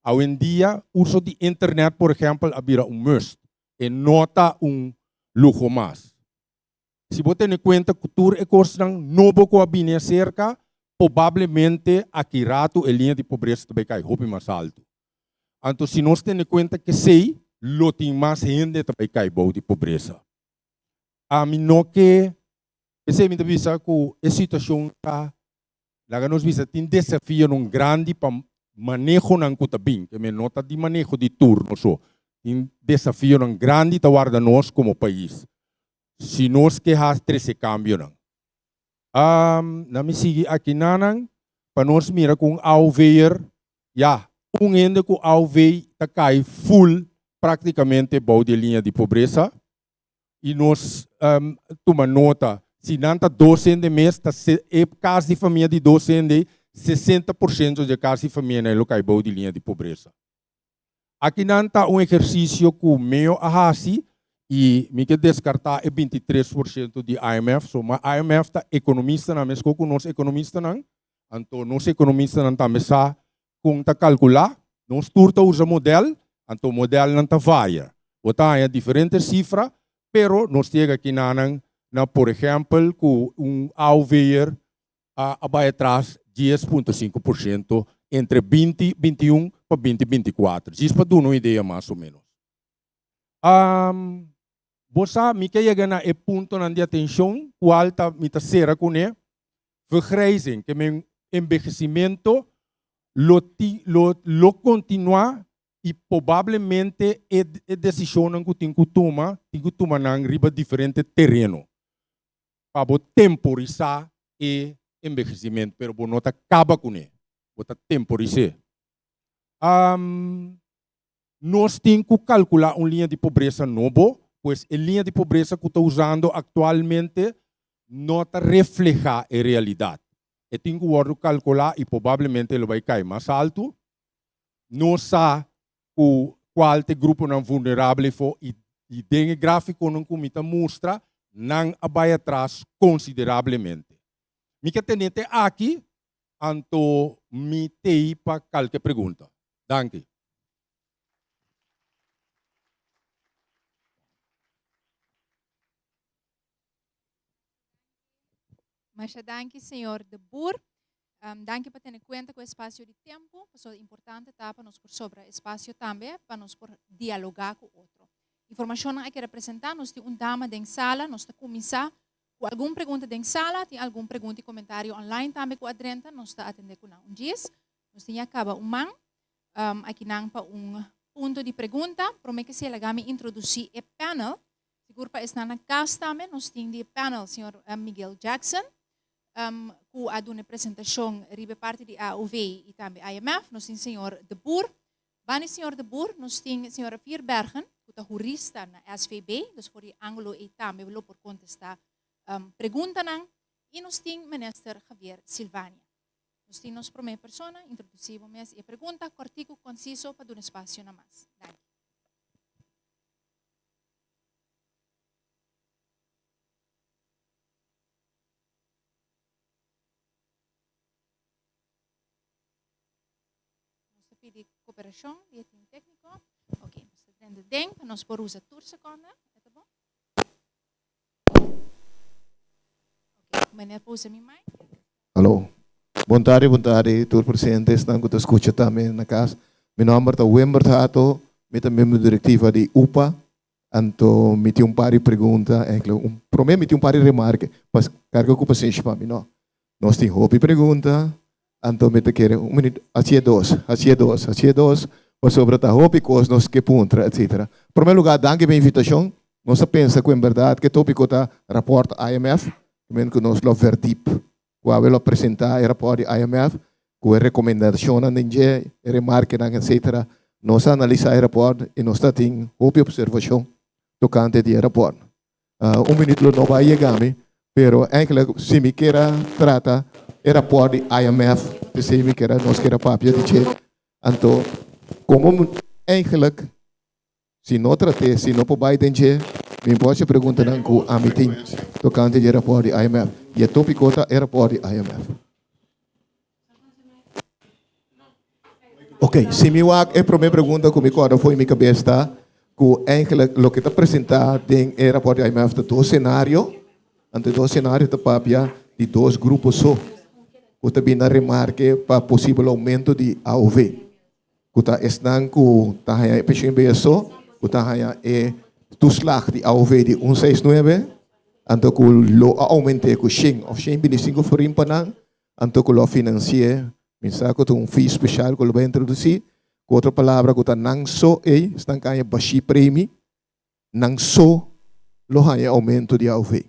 Awendia uso di internet por ehèmpel a bira un must, e no ta un luho mas. Si bo tene kuenta ku tur e kosnan nobo ku a bini aserka, probablemente aki ratu e liña di pobresa ta bai kai hopi mas altu. Anto si nos tene kuenta kesei, lo tin mas hende ta bai kai bou di pobresa. Ami no ke, p'esei mi ta bisa ku e situashon ta Laga nos bisa tin desafionan grandi pa manehonan ku ta bin, ke men no ta di maneho di turno so. Tin desafionan grandi ta warda nos komo pais si nos ke has trese kambionan. Na mi sigui aki nanan pa nos mira ku un AOV'er, ya, un hende ku AOV ta kai full praktikamente bou di e liña di pobresa. i nos tuma nota, si nan ta dos hende mes, ta e kas di famia di dos hende, 60% di e kas di famianan lo kai bou di liña di pobresa. Akinan ta un ehersisio ku meo a hasi i mi ke deskartá e 23% di IMF, so ma IMF ta ekonomistanan meskos ku nos ekonomistanan, anto nos ekonomistanan tambe sa Kon ta kalkulá? Nos tur ta usa modèl, anto modèlnan ta varia. Bo ta haña diferente sifra, pero nos ta yega kinanan na por ehèmpel ku un AOV'er a bai atras 10.5% entre 2021 pa 2024. Djis pa duna un idea mas o ménos. Bo sa, mi ke yega na e puntonan di atenshon kual ta mi ta sera kuné, Vergrijzing, ke men enbehecimento, lo ti lo lo kontinuá i probablemente e e desishonnan ku tin ku tuma, tin ku tuma nan riba diferente tereno pa bo temporisá e enbehecimento, pero bo no ta kaba kuné, bo ta temporis'é. Nos tin ku kalkulá un liña di pobresa nobo, pues e liña di pobresa ku ta usando aktualmente no ta reflehá e realidat. E tin ku wòrdu kalkulá i probablemente lo bai kai mas altu. Nos sa ku kual ta e gruponan vulnerabel efo i i den e gráfikonan ku mi ta mustra nan a bai atras konsiderablemente. Mi ke tene te aki, anto mi t'ei pa kalke pregunta. Danki. Masha danki señor De Boer. Danki pa tene cuenta cu espacio di tempo, pasobra importante ta pa nos por sobra espacio tambe pa nos por dialoga cu otro. Informacionnan a keda presenta, nos tin un dama den sala, nos ta cuminsa cu algun pregunta den sala, tin algun pregunta y comentario online tambe cu a drenta, nos ta atende cu nan un djis. Nos tin ya kaba un man akinan pa un punto di pregunta. Prome ke si laga mi introdusí e panel. Sigur pa esnan na kas tambe nos tin di e panel señor Miguel Jackson ku a duna e presentashon riba e parti di AOV i tambe IMF. Nos tin señor De Boer. Banda di señor De Boer nos tin señora Vierbergen ku ta hurista na SVB. Dus for di e ángulo ei tambe lo por kontestá preguntanan. I nos tin minister Javier Silvania. Nos tin nos promé persona, introdusí bo mes i e pregunta kòrtiku, konsiso pa duna espasio na mas. Danki. Nos ta pidi koperashon di e tim tékniko. Oké, nos ta drenta den pa nos por usa tur sekonda. E ta bon? Oké, meneer por usa mi mic. Alo. Bon tardi, bon tardi tur presente, esnan ku ta skucha tambe na kas. Mi nòmber ta Wimbert Hato, mi ta miembro direktiva di upa. Anto mi tin un par di pregunta, eigenlijk un promé mi tin un par di remarke, pas karga ku pasenshi pa mi no. Nos tin hopi pregunta, anto mi ta kere un minuut, hasié dos, hasié dos, hasié dos, pasobra ta hopi kos nos ke puntra, etcetera. Promé lugá danki pa e invitashon. Nos a pensa ku en bèrdat ke tópiko ta rapòrt IMF, men ku nos lo verdiep ku awe lo presentá e rapòrt di IMF ku e rekomendashonnan den dje, e remarkenan etcetera. Nos a analisá e rapòrt i nos ta tin hopi opservashon tokante di e rapòrt. Un minuut lo no bai yega mi. Pero eigenlijk si mi kier a trata e rapport di IMF, p'esei mi kier a nos kier a papia di dje. Anto como eigenlijk si no trat'é, si no por bai den dje, mi por haci preguntanan cu ami tin tocante dje rapport di IMF. Y e topico ta e rapport di IMF. Ok, si mi wak e prome pregunta ku mi kòrda for mi kabes ta ku eigenlijk loke ta presentá den e rapòrt di IMF ta dos senario, anto e dos senario ta papia di dos grupo so ku ta bini na remarke pa posibel oumento di AOV, ku ta esnan ku ta haña e penshun BSO, ku ta haña e toeslag di AOV di un seis nuebe, anto ku lo a oument'é ku shen òf shen bintisinko florin pa nan, Anto ku lo a finansi'é, mi sa ku ta un fee speshal ku lo bai introdusí, ku otro palabra ku ta nan so ei esnan ku haña bashí premi, nan so lo haña e oumento di AOV.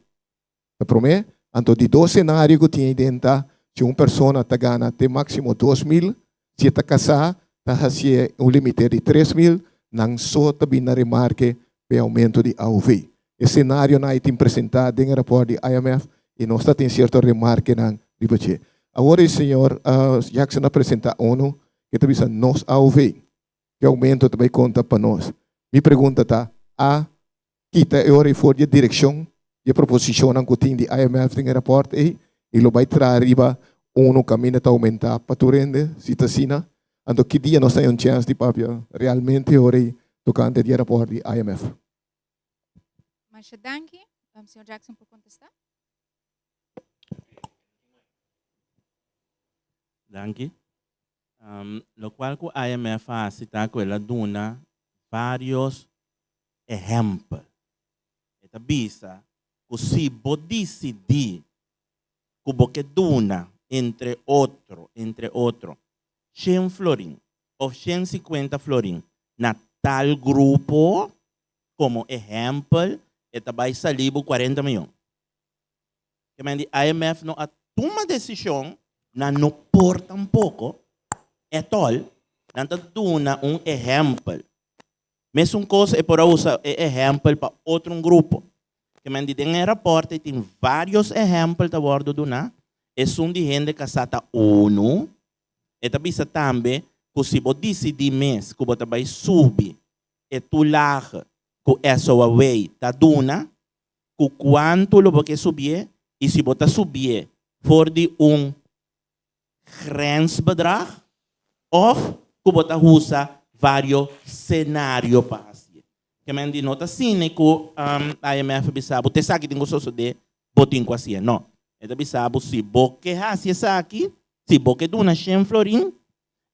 Ta promé. Anto di dos senario ku tin ei den ta, si un persona ta gana te máksimo 2000, si e ta kasá ta hasié un limite di 3000, nan so ta bin na remarke pa e oumento di AOV. E senarionan ei tin presentá den e rapòrt di IMF i nos ta tin sierto remarkenan riba dje. Awor e señor Jackson a presentá unu ke ta bisa nos AOV, ke oumento ta bai konta pa nos. Mi pregunta ta, a kita e ora ei for di e direkshon di e proposishonnan ku tin di IMF den e rapòrt ei i lo bai traha riba unu kaminda ta oumentá pa tur hende? Si ta asina, anto ki dia nos ta haña un chèns di papia realmente e ora ei tokante di e rapòrt di IMF? Masha danki. Señor Jackson por contesta. Danki. Um, locual cu IMF a haci ta cu el a duna varios ehempel. E ta bisa cu si bo dicidi cu bo ke duna, entre otro, entre otro, shen florin of 150 florin na tal grupo, komo ehèmpel, e ta bai sali bo 40 miyon. Ke men di IMF no a tuma desishon, nan no por tampoko, at all, nan ta duna un ehèmpel. Mesun kos e por a usa e ehèmpel pa otro un grupo. Ke men di den e rapòrt ei tin vários ehèmpel ta wòrdu duná, esun di hende kasá ta unu, E ta bisa tambe ku si bo disidí mes ku bo ta bai subi e toelage ku SOAW ta duna, ku kuantu lo bo ke subié i si bo ta subié for di un grensbedrag òf ku bo ta usa vario senario pa hasié. Kemen di no ta asina ku IMF a bisa bo, t'esaki tin ku sosodé, bo tin ku hasié. No. E ta bisa bo si bo ke hasi esaki, si bo ke duna shen florin,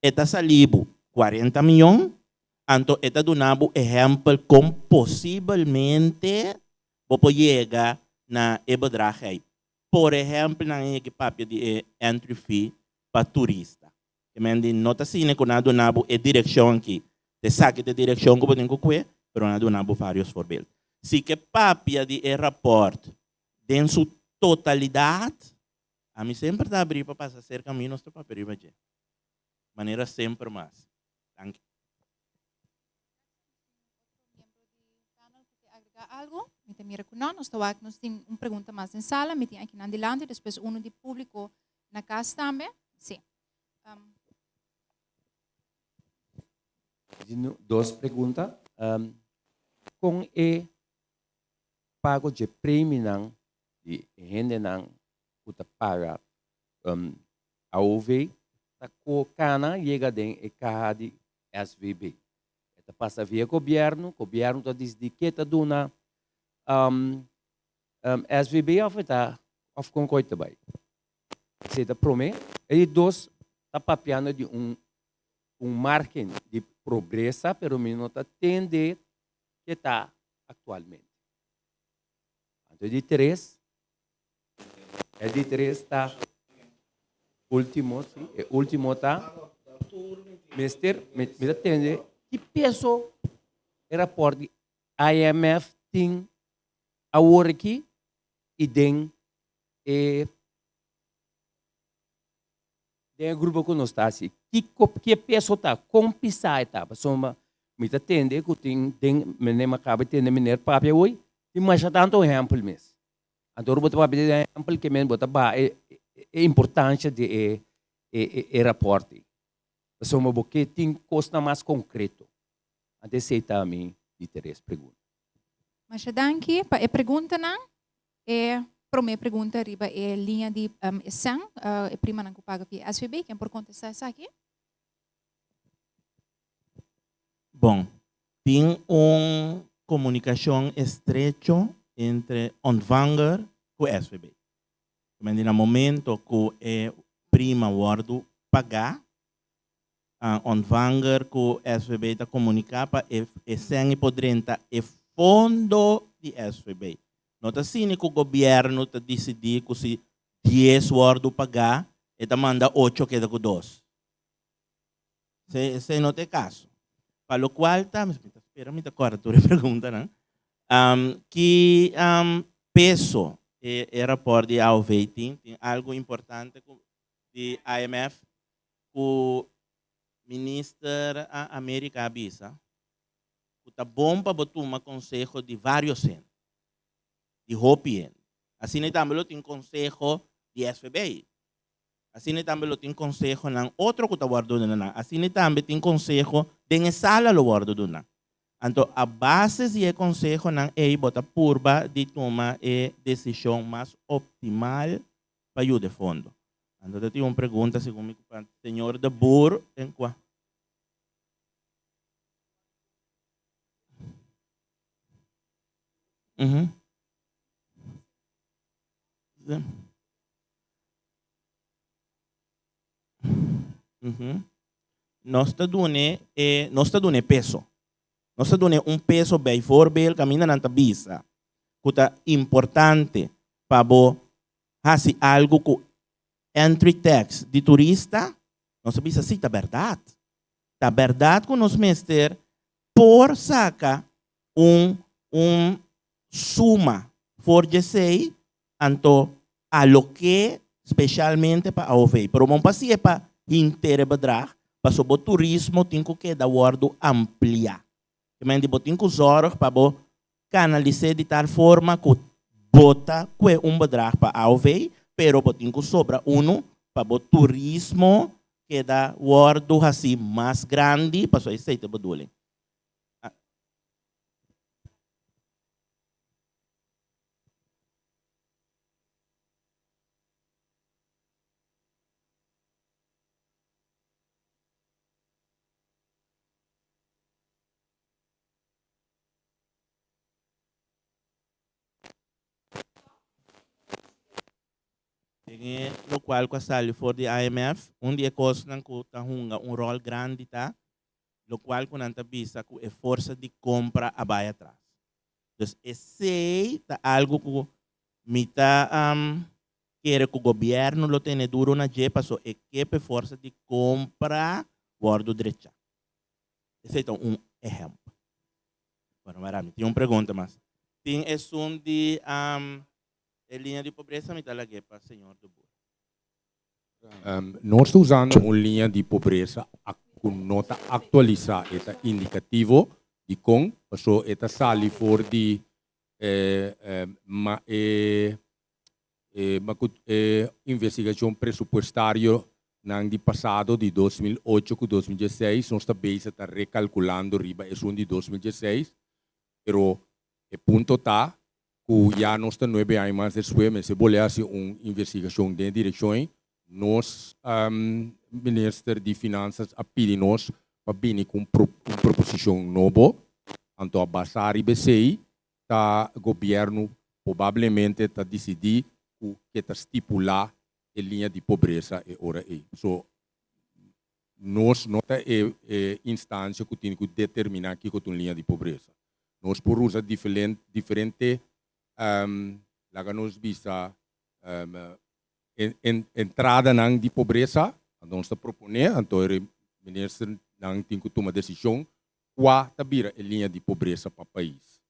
e ta sali bo 40 miyon, anto e ta duna bo ehèmpel kon posibelmente bo por yega na e bedrag ei. Por ehèmpel nan a yega papia di e entry fee pa turista. Ke men di no ta asina ku nan a duna bo e direkshon aki, ta esaki ta e direkshon ku bo tin ku kue, pero nan a duna bo vários voorbeeld. Si ke papia di e rapòrt den su totalidat, ami semper ta abrí pa pasa serka mi, nos ta papia riba dje. Manera semper mas. Danki. Agrega algo? Mi ta mira ku no. Nos ta wak nos tin un pregunta mas den sala. Mi tin akinan dilanti, despues uno di públiko na kas tambe. Sí. Um, Dos pregunta. Kon e pago dje preminan di e hendenan ku ta paga AOV ta ko kana yega den e kaha di SVB? E ta pasa via gobièrnu, gobièrnu ta disidí ke ta duna SVB òf e ta òf kon ku e ta bai? Esei ta promé. E di dos ta papiando di un un margen di pobresa pero mi no ta tende ke ta aktualmente. Anto e di tres, e di tres ta ultimo, si, e ultimo ta mester, mi ta tende ki peso e raport di IMF tin awor aki i den e den e grupo ku nos ta hasi. Kiko ki e peso ta? Kon pisá e ta? Pasobra mi ta tende ku tin den, meneer mi a kaba di tende meneer papia hoy, tin masha tantu ehèmpel mes. Anto ora bo ta papia di ehèmpel ke men bo ta baha e e importansha di e e e rapòrt ei. Pasobra bo ke tin kosnan mas konkreto. Anto esei ta mi di tres pregunta. Masha danki pa e preguntanan. E promé pregunta riba e liña di e sèn, e primanan ku paga via SVB, ken por kontestá esaki? Bon, tin un komunikashon estrecho entre Ontvanger ku SVB. Di na momento ku e prima wòrdu pagá, Ontvanger ku SVB ta komuniká pa e sèn i por drenta e fondo di SVB. No ta asina ku gobièrnu ta disidí ku si dies wòrdu pagá e ta manda ocho keda ku dos. Esei no ta e kaso. Pa lokual ta, mi ta spera mi ta kòrda tur e preguntanan, ki peso e rapòrt di AOV tin? Tin algu importante ku di IMF ku Minister America a bisa ku ta bon pa bo tuma konseho di varios hende, di hopi hende. Asina tambe lo tin konseho di SVB. Asina tambe lo tin konsehonan otro ku ta wòrdu duna nan. Asina tambe tin konseho den e sala lo wòrdu duna. Anto a base di e konsehonan ei bo ta purba di tuma e desishon mas optimal pa yuda e fondo. Anto ta tin un pregunta segun mi pa señor De Boer en cua. Mhm. Mhm. Nos ta dune e nos ta dune peso. Nos ta dune un peso bijvoorbeeld caminda nan ta bisa cu ta importante pa bo hasi algu ku entry tax di turista, nos a bisa si ta bèrdat. Ta bèrdat ku nos mester por saka un un suma for di esei, anto aloké speshalmente pa AOV. Pero bo no por hasié pa hinter e bedrag, pasobra bo turismo tin ku keda wòrdu ampliá. Kementi bo tin ku zòrg pa bo Kanalis'é di tal forma ku bo ta kue un bedrag pa AOV, pero bo tin ku sobra unu pa bo turismo keda wòrdu hasí mas grandi, pasobra esei ta e bedoeling. Den e lokual ku a sali for di IMF, un di e kosnan ku ta hunga un ròl grandi ta lokual ku nan ta bisa ku e forsa di kompra a bai atras. Dus esei ta algu ku mi ta kere ku gobièrnu lo tene duru na dje paso e ke pa e forsa di kompra wòrdu drechá. Esei ta un ehèmpel. Bueno, mara, mi tin un pregunta mas. Tin esun di e liña di pobresa, mi ta lag'é pa señor De Boer. Nos ta usando un liña di pobresa ku no ta aktualisá, e ta indikativo. Dikon? Pasobra e ta sali for di e e investigashon presupuestario nan di pasado di 2008 ku 2016 nos ta bezig ta rekalkulando riba esun di 2016, pero e punto ta ku ya nos ta nuebe aña mas despues mester bolbe hasi un investigashon den e direkshon ei. Nos minister di Finansas a pidi nos pa bini ku un proposishon nobo, anto a basa riba esei ta gobierno probablemente ta dicidi cu ke ta stipula e liña di pobresa e ora ey. So, nos no ta e e instancia cu tin cu determina kico ta un liña di pobresa. Nos por usa diferente, laga nos bisa, entradanan di pobresa, anto nos ta propone, anto e ministernan tin cu tuma decision Kua ta bira e liña di pobresa pa pais?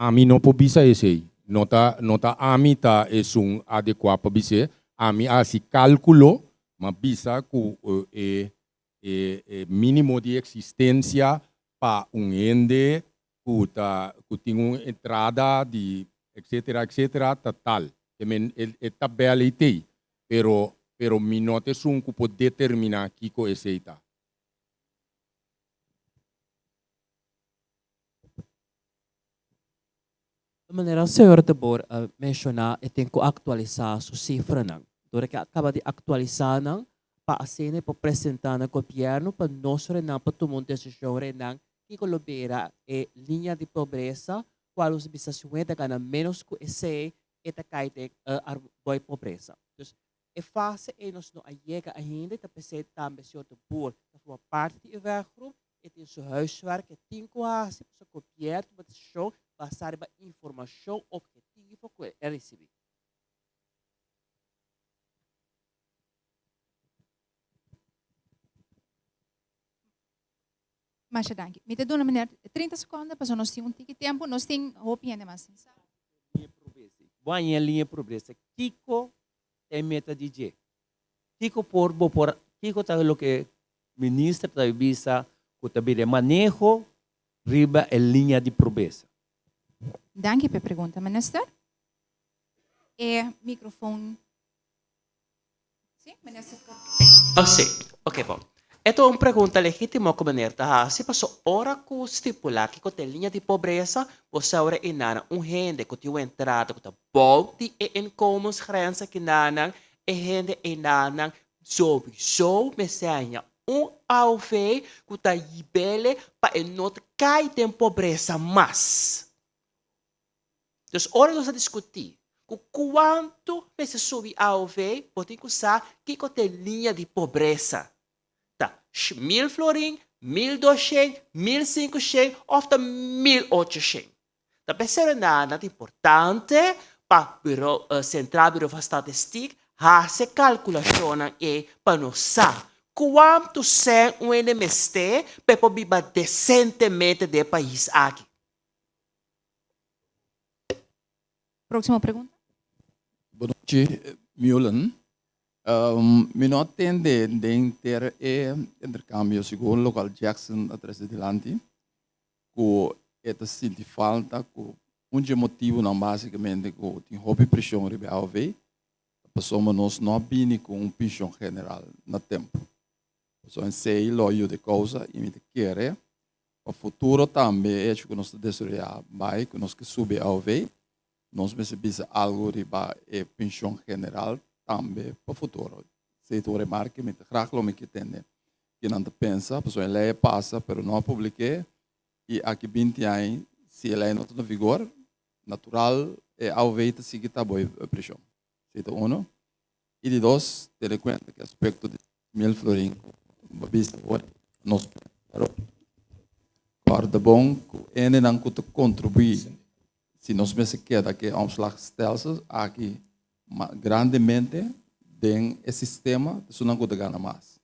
Ami no por bisa esei. No ta no ta ami ta esun adekuá pa bis'é. Ami a hasi kálkulo, m'a bisa ku e e e mínimo di eksistensia pa un hende ku ta ku tin un entrada di etcetera etcetera ta tal. Te men e e tabèl ei t'ei. Pero pero mi no ta esun ku por determiná kiko esei ta. Manera señor de Boer a menciona e tin cu actualisa su cifranan. Dor cu a caba di actualisa nan pa asina e por presenta na gobierno pa nos renan por tuma un decision renan kico lo bira e linea di pobresa cual nos bisa si un hende ta gana menos cu esey e ta cay den e pobresa. Dus e fase ey nos no a yega ainda y ta pesey tambe señor de Boer ta forma parti di e werkgroep E tin su huiswerk, e tin ku hasi pasobra gobièrnu tuma desishon basá riba informashon ophetivo ku e risibí. Masha danki. Mi ta duna meneer 30 seconde pasobra nos tin un tiki tempo. Nos tin hopi hende mas den sala. Bo haña e liña pobresa. Kiko ta e meta di dje? Kiko por bo por kiko ta loke minister ta bisa ku ta bira e maneho riba e liña di pobresa? Danki p'e pregunta, minister. E microfoon. Si, minister por. Oh, si. Oké, bon. E ta un pregunta legítimo ku meneer ta hasi, paso ora ku stipulá kiko ta e liña di pobresa, bo sa ora e nana un hende ku tin un entrada ku ta bou di e inkomensgrens aki nanan, e hende enanan sowieso mester haña un AOV ku ta yib'ele pa e no ta kai den pobresa mas. Dus ora nos ta diskutí ku kuantu mester subi AOV, bo tin ku sa kiko ta e liña di pobresa. Ta mil florin, 1200, 1500 òf ta 1800? Ta p'esei nan ta importante pa Bureau Centraal Bureau van Statistiek hasi e kalkulashonnan ei pa nos sa kuantu sèn un hende mester pa e por biba desentemente den e pais aki. Próximo pregunta. Bon nochi, Mulen. Mi no a tende den ter e intercambio segun locual Jackson a trece dilanti. ku e ta sinti falta ku un dje motibunan basikamente ku tin hopi preshon riba e AOV ta pasobra nos no a bini ku un penshon general na tempu. Pasobra esei lo a yuda e kousa i mi ta kere pa futuro tambe e hecho ku nos ta desaroyá bai ku nos ke subi e AOV nos mester bisa algu riba e penshon general tambe pa futuro. Esei ta un remarke mi ta grag lo mi ke tende ke nan ta pensa, pasobra e lei a pasa pero no a publik'é i aki binti aña si e lei no ta na vigor, natural e AOV ta sigui ta bo e preshon. Esei ta uno. I di dos, tene kuenta ku e aspekto di mil florin ku bo a bisa awor, nos pero kòrda bon ku hendenan ku ta kontribuí si nos mester keda ku e omslagstelsel aki grandemente den e sistema, esunnan ku ta gana mas.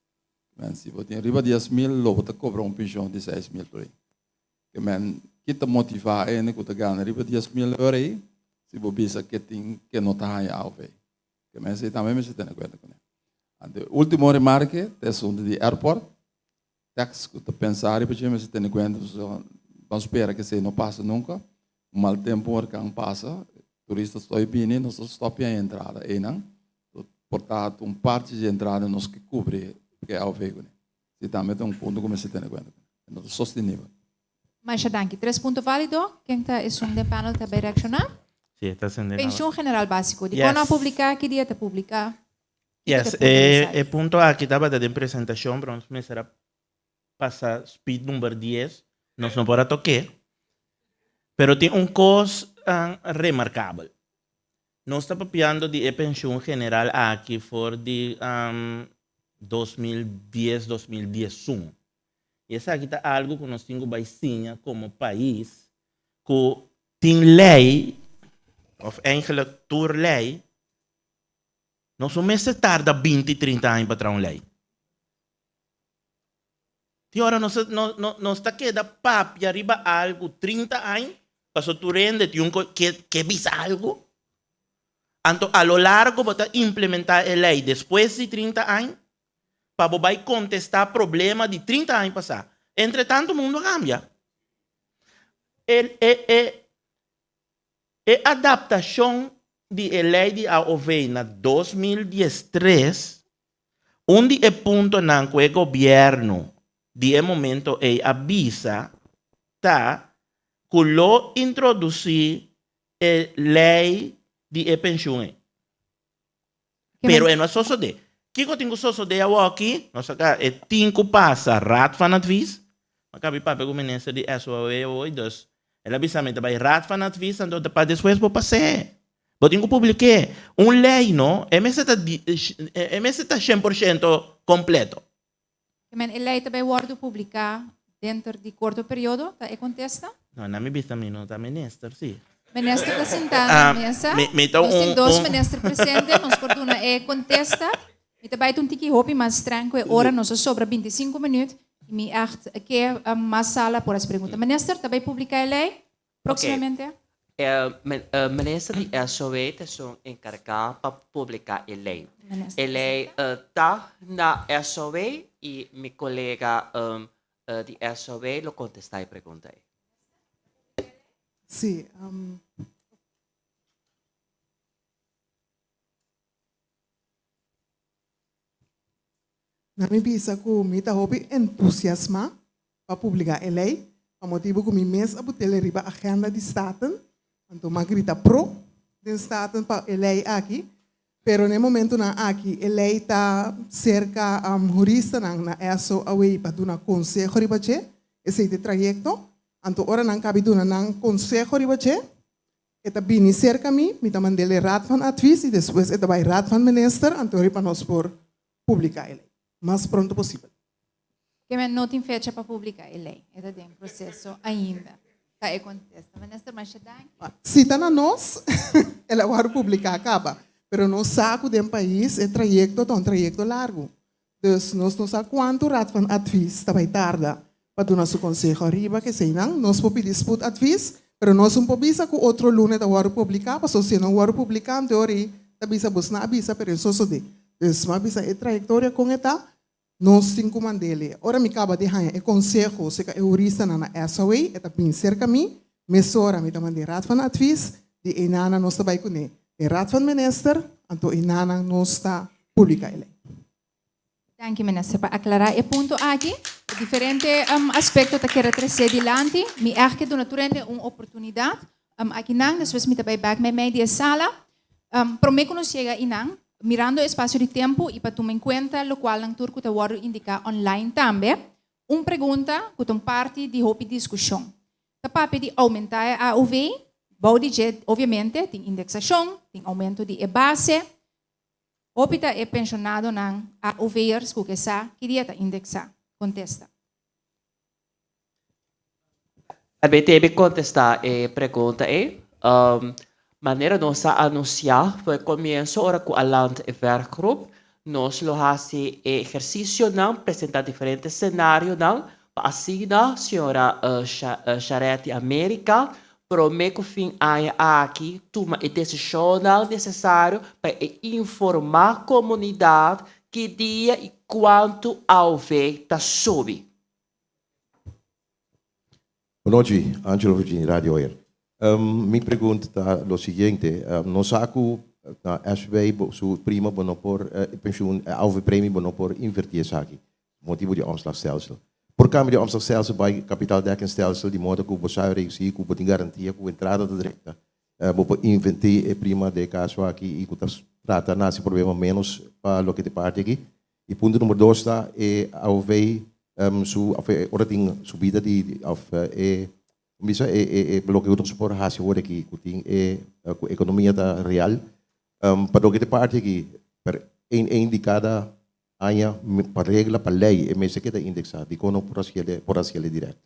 Men si bo tin riba 10,000 lo bo ta kobra un penshon di 6000 por ei. Ke men ki ta motivá hende ku ta gana riba 10,000 euro ei si bo bisa ke tin ke no ta haña AOV. Ke men esei tambe mester tene kuenta kuné. Anto e último remarke ta asuntu di airport tax ku ta pensa riba dje mester tene kuenta pasobra ban spera ke esei no pasa nunka. Un mal tempu un orkan pasa turista stoi bini nos ta stòp e entrada einan. Por ta un parti di entrada nos ke kubri ku e AOV kuné. Si tambe ta un punto ku mester tene kuenta kuné. E no ta sostenibel. Masha danki. Tres punto válido. Ken ta esun den panel ta bay reakshoná? Si, e ta sende kaba. Penshun general básiko. Dikon no a publiká? Ki dia ta publiká? Kiko Yes, ta punto di e esaki? e punto aki tabata den presentashon, pero nos mester a pasa speed number dies, nos no por a tok'é. Pero tin un kos remarkabel. Nos ta papiando di e penshun general aki for di 2010, 2011. I esaki ta algu ku nos tin ku bai siña komo pais ku tin lei, òf eigenlijk tur lei, nos no mester tarda 20, 30 aña pa traha un lei. Tin ora nos ta keda papia riba algu 30 aña. Paso tur hende tin un ke ke bisa algu. Anto a lo largo bo ta implementá e lei despues di 30 aña pa bo bai kontestá problema di 30 aña pasá. Entretanto mundo a kambia. E e e e adaptashon di e lei di AOV na 2013, un di e puntonan ku e gobièrnu di e momento ei a bisa ta ku lo introdusí e lei di e penshun ei. Pero e no a sosodé. Kiko tin ku sosodé awoki? Nos a ka e tin ku pasa Raad van Advies. Mi a kabi papia ku minister di SOAW awoy, dus el a bisa mi ta bai Raad van Advies anto ta pa despues bo pas'é. Bo tin ku publik'é. Un lei no, e mester ta e mester ta 100% kompleto. Ke men e lei ta bai wòrdu publiká denter di korto periodo, ta e kontesta? No, na mi bista mi no ta minister, si. Minister ta sintá na mesa. Mi ta Nos tin un, dos un. minister presente, nos por duna e kontesta. Mi ta bai ta un tiki hopi mas streng ku e ora, nos a sobra 25 minüt i mi ègt ke mas sala por hasi pregunta. Minister, ta bai publiká e lei próksimamente? E minister di SOW ta esun enkargá pa publiká e lei. E lei ta na SOW i mi kolega di SOW lo kontestá e pregunta ei. Sí. Na mi bisa ku mi ta hopi entusiasmá pa publiká e lei, pa motibu ku mi mes a butel riba agenda di Staten, anto m'a grita pro den Staten pa e lei aki, pero na e momentunan aki e lei ta serka huristanan na Esso awei pa duna konseho riba dje, esei ta e trayekto, anto ora nan kabi duna nan konseho riba dje, E ta bini serka mi, mi ta mand'el e Raad van Advies i despues e ta bai Raad van Minister, anto riba nos por publiká e lei mas pronto posibel. Keme no tin fecha pa publiká e lei, e ta den proseso ainda, ta e kontesta. Minister, masha danki. Si ta na nos, el a wòrdu publiká kaba, pero nos sa ku den pais e trayekto ta un trayekto largu. Dus nos no sa kuantu Raad van Advies ta bai tarda pa duna su konseho ariba keseinan. Nos por pidi spoedadvies, pero nos un por bisa ku otro luna e ta wòrdu publiká, pasobra si e no wòrdu publiká anto ora ei ta bisa bos na a bisa pero e sosodé. Dus mi a bisa e trayektoria kon e ta, nos tin ku mand'é. Ora mi kaba di haña e konseho serka e huristanan na SOA, e ta bin serka mi, mesora mi ta mand'é Raad van Advies, di einanan nos ta bai kuné e Raad van Minister, anto einanan nos ta publiká e lei. Danki minister pa aclara e punto aki. Diferente aspecto ta keda trece dilanti. Mi echt ke duna tur hende un oportunidad akinan. Despues mi ta bay bek meimei di e sala. Prome ku nos yega einan, mirando e espacio di tempo y pa tuma en cuenta locualnan tur ku ta wordo indica online tambe, un pregunta ku ta un parti di hopi discusion. Ta papia di aumenta e AOV, bou di dje obviamente tin indexacion, tin aumento di e base. Hopi ta e penshonadonan AOV'ers ku ke sa ki dia ta indeksá? Kontesta. Tambe debe kontestá e pregunta ei. Manera nos a anunsiá for e komienso ora ku a lanta e werkgroep, nos lo hasi e ehersisionan, presentá diferente senarionan pa asina señora Charetti America Promé ku fin aña aki tuma e desishonnan nesesario pa e informá komunidat ki dia i kuantu AOV ta subi. Bonochi, Angelo Virgini, Radio Oyer. Mi pregunta ta lo siguiente, nos sa ku na SVB bo su prima bo no por e pensioen AOV premie bo no por inverti esaki. Motibu di omslagstelsel. Por kambia di omslagstelsel bai kapitaaldekkingsstelsel di moda ku bo sa reusí ku bo tin garantia ku entrada ta drenta. Bo por inventí e prima den e kaso aki i ku ta trata nasi problema ménos pa loke ta e parti aki. I punto number dos ta e AOV su òf e ora tin subida di òf e bisa e e loke ku nos por hasi awor aki ku tin e ku ekonomia ta real pa loke ta e parti aki per ein ein di kada Aña pa regla, pa ley e mester keda indexá. Dikon no por hasiel por hasiel direct?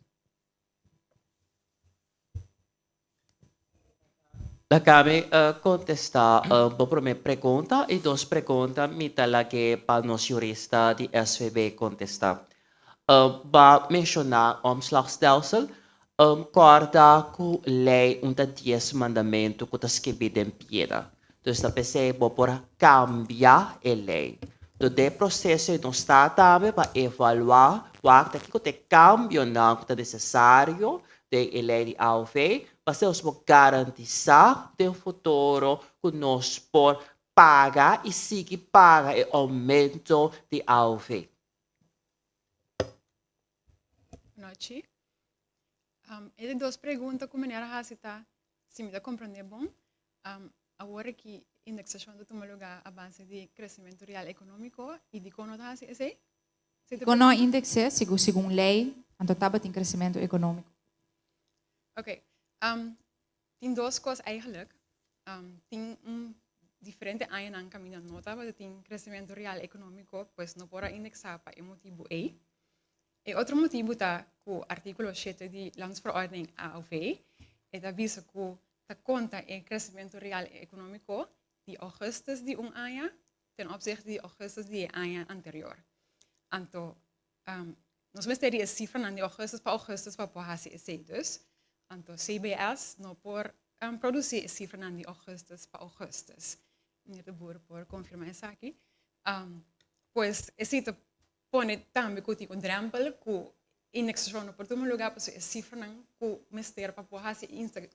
Laga mi kontestá bo promé pregunta i dos pregunta mi ta lag'é pa nos jurista di SVB kontestá. Bo a menshoná omslagstelsel. Kòrda ku lei un ta dies mandamentu ku ta skibí den piedra. Dus ta p'esei bo por kambia e lei. Dor den e proseso ei nos ta tambe pa evaluá wak ta kiko ta e kambionan ku ta nesesario den e lei di AOV pa asina nos por garantisá den futuro ku nos por paga i sigui paga e oumento di AOV. Nochi. Um, e de dos pregunta ku meneer a hasi ta, si mi ta komprendé bon, um, awor aki indeksashon ta tuma lugá a base di kresementu real ekonómiko i dikon no ta hasi esei? Si ta Dikon no a indeks'é sigu segun lei anto tabatin kresementu ekonómiko? Oké, um, tin dos kos eigenlijk. Um, tin un diferente añanan kaminda no tabata tin kresementu real ekonómiko, pues no por a indeksá pa e motibu ei. E otro motibu ta ku artíkulo shete di Landsverordening AOV e ta bisa ku ta konta e kresementu real ekonómiko di ougùstùs di un aña ten opzichte di ougùstùs di e aña anterior. Anto nos mester di e sifranan di ougùstùs pa ougùstùs pa por hasi esei. Dus, anto CBS no por produsí e sifranan di ougùstùs pa ougùstùs. Meneer de Boer por konfirmá esaki. Pues esei ta Pone tambe ku tin un drèmpel ku indeksashon no por tuma lugá pasobra e sifranan ku mester pa por hasi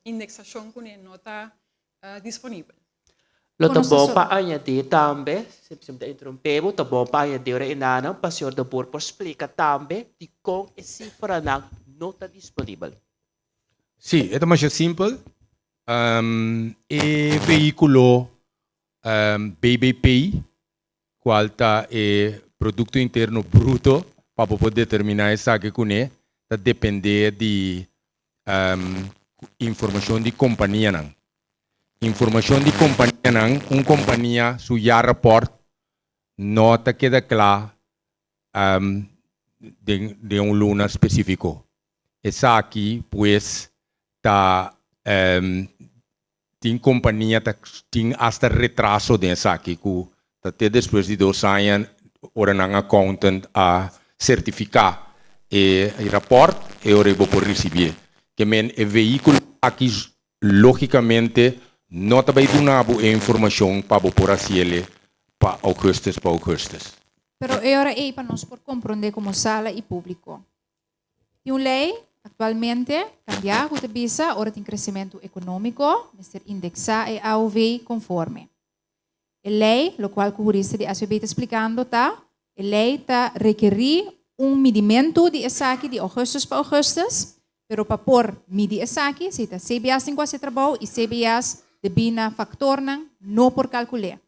indeksashon kuné no ta disponibel. Lo ta bon pa añadí tambe, si mi ta interumpé bo, ta bon pa añadí ora enanan pa señor De Boer por splika tambe dikon e sifranan no ta disponibel. Sí, e ta masha simpel. E vehíkulo BBP Cual ta e Producto Interno Bruto pa bo por determina esaki cune ta depende di informacion di companianan. Informacion di companianan, un compania su jaarrapport no ta keda cla den un luna specifico. Esaki pues ta Tin kompania ta tin asta retraso den esaki ku ta te despues di dos aña ora nan accountant a sertifiká e rapòrt e ora ei bo por risibié. Ke men e vehíkulo aki lógikamente no ta bai duna bo e informashon pa bo por hasiele pa ougùstus pa ougùstus. Pero e ora ei pa nos por komprondé komo sala i públiko. Tin un lei aktualmente kambiá ku ta bisa ora tin kresementu ekonómiko mester indeksá e AOV konforme. E lei, lokual ku hurista di SVB ta splikando ta, e lei ta rekerí un midimentu di esaki di ougùstus pa ougùstus, pero pa por midi esaki si ta CBS tin ku hasi e trabou i CBS debí na faktornan no por kalkul'é.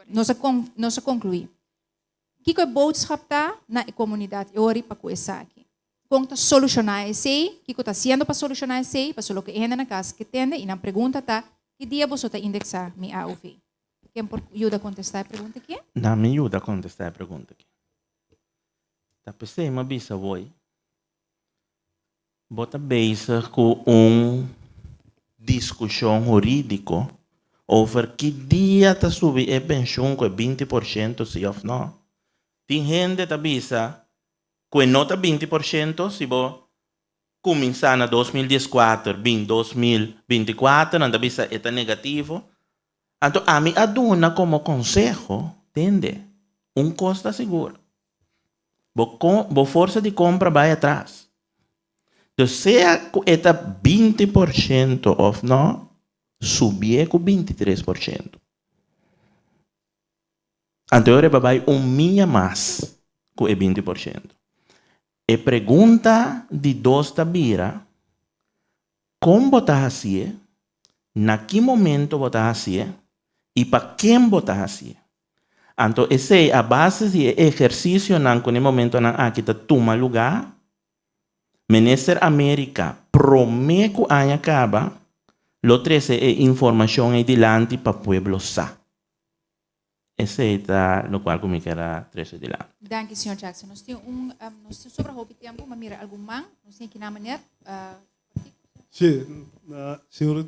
Nos a nos a konkluí. Kiko e boodschap ta na e komunidat e ori pa ku esaki? Kon ta solushoná esei? Kiko ta hasiendo pa solushoná esei? Pasobra loke e hende na kas ke tende i nan pregunta ta, Ki dia boso ta indeksá mi AOV? Ken por yuda kontestá e pregunta aki? Na mi yuda kontestá e pregunta aki. Ta p'esei mi a bisa woi, Bo ta bezig ku un diskushon hurídiko over ki dia ta subi e penshun ku e 20% si òf nò. Tin hende ta bisa ku e no ta 20% si bo kuminsá na 2014 bin 2024 nan ta bisa e ta negativo. Anto ami a duna komo konseho, tende, un kos ta sigur, Bo bo forsa di kompra bai atras. Dus sea ku e ta 20% òf nò, subié ku 23%. Anto e ora e ba bai un mia mas ku e 20%. E pregunta di dos ta bira, kon bo ta hasié, na ki momento bo ta hasié i pa ken bo ta hasié? Anto esei a base di e ehersisionan ku na e momentonan aki ta tuma lugá, Minister America promé ku aña kaba lo trese e informashon ei dilanti pa pueblo sa. Esei ta lokual ku mi ker a trese dilanti. Danki señor Jackson. Nos tin un nos tin sobra hopi tempu, m'a mira algun man. Nos tin aki na meneer. Sí, señor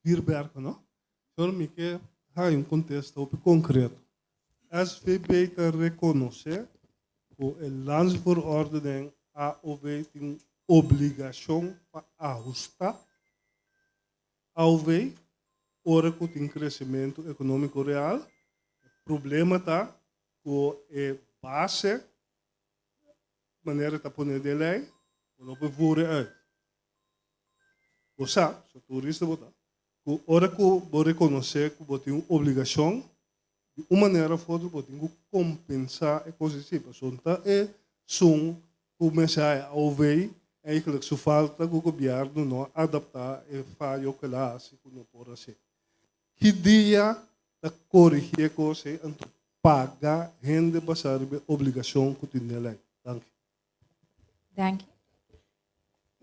Bierberg, no? Señor, mi ke haña un kontesta hopi konkreto. SVB ta rekonosé ku e Landsverordening AOW tin. obligashon pa ahustá AOV ora ku tin kresementu ekonómiko real. E problema ta ku e base manera ta pone den lei bo no por voer uit. Bo sa, so turista bo ta, ku ora ku bo rekonosé ku bo tin un obligashon, di un manera of otro bo tin ku kompensá e kos esei, pasobra ta esun ku mester haya AOV eigenlijk su falta ku gobièrnu no a adaptá e fayo ku el a hasi ku no por hasié. Ki dia ta korigí e kos ei anto paga hende basá riba e obligashon ku tin den lei? Danki. Danki.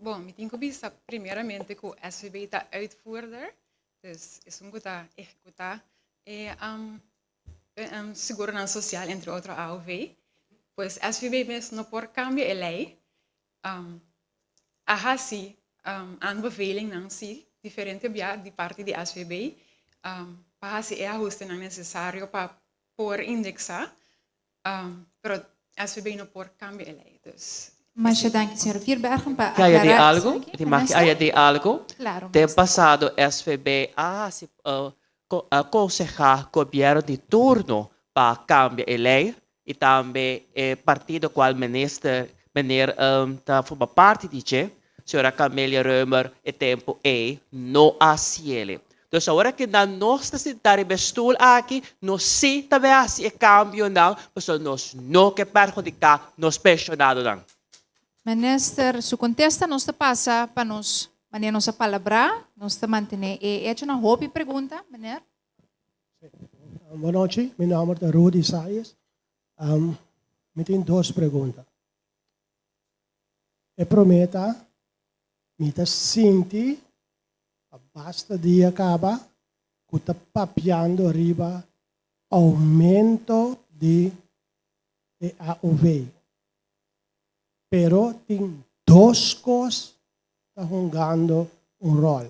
Bon, mi tin ku bisa primeramente ku SVB ta uitvoerder, dus esun ku ta ehekutá e seguronan sosial, entre otro AOV. Pues SVB mes no por kambia e lei. A hasi aanbevelingnan si diferente bia di parti di SVB pa hasi e ahustenan nesesario pa por indeksá. Pero SVB no por cambia e ley. Dus Masha danki, señor Vierbergen, pa Ki aya di aclara algo? esaki. Ti mag ki Minister? aya di algo? Claro, Den minister. pasado SVB a hasi a conseha gobierno di turno pa cambia e ley y tambe e partido cual minister meneer ta forma parti di dje, señora Camelia Römer e tempo ey no a haciele. Dus awor aki nan nos ta sinta riba e stoel aki, nos sí ta bay haci e cambionan, pasobra nos no ke perhudica nos pensionadonan. Minister, su contesta nos ta pasa pa nos manera nos a palabrá, nos ta mantene e hechonan. Hopi pregunta, meneer. Bon nochi, mi nomber ta Rudy Sayes. Mi tin dos pregunta. E promé ta, mi ta sinti pa basta dia kaba ku ta papiando riba oumento di e AOV. Pero tin dos kos ta hungando un ròl,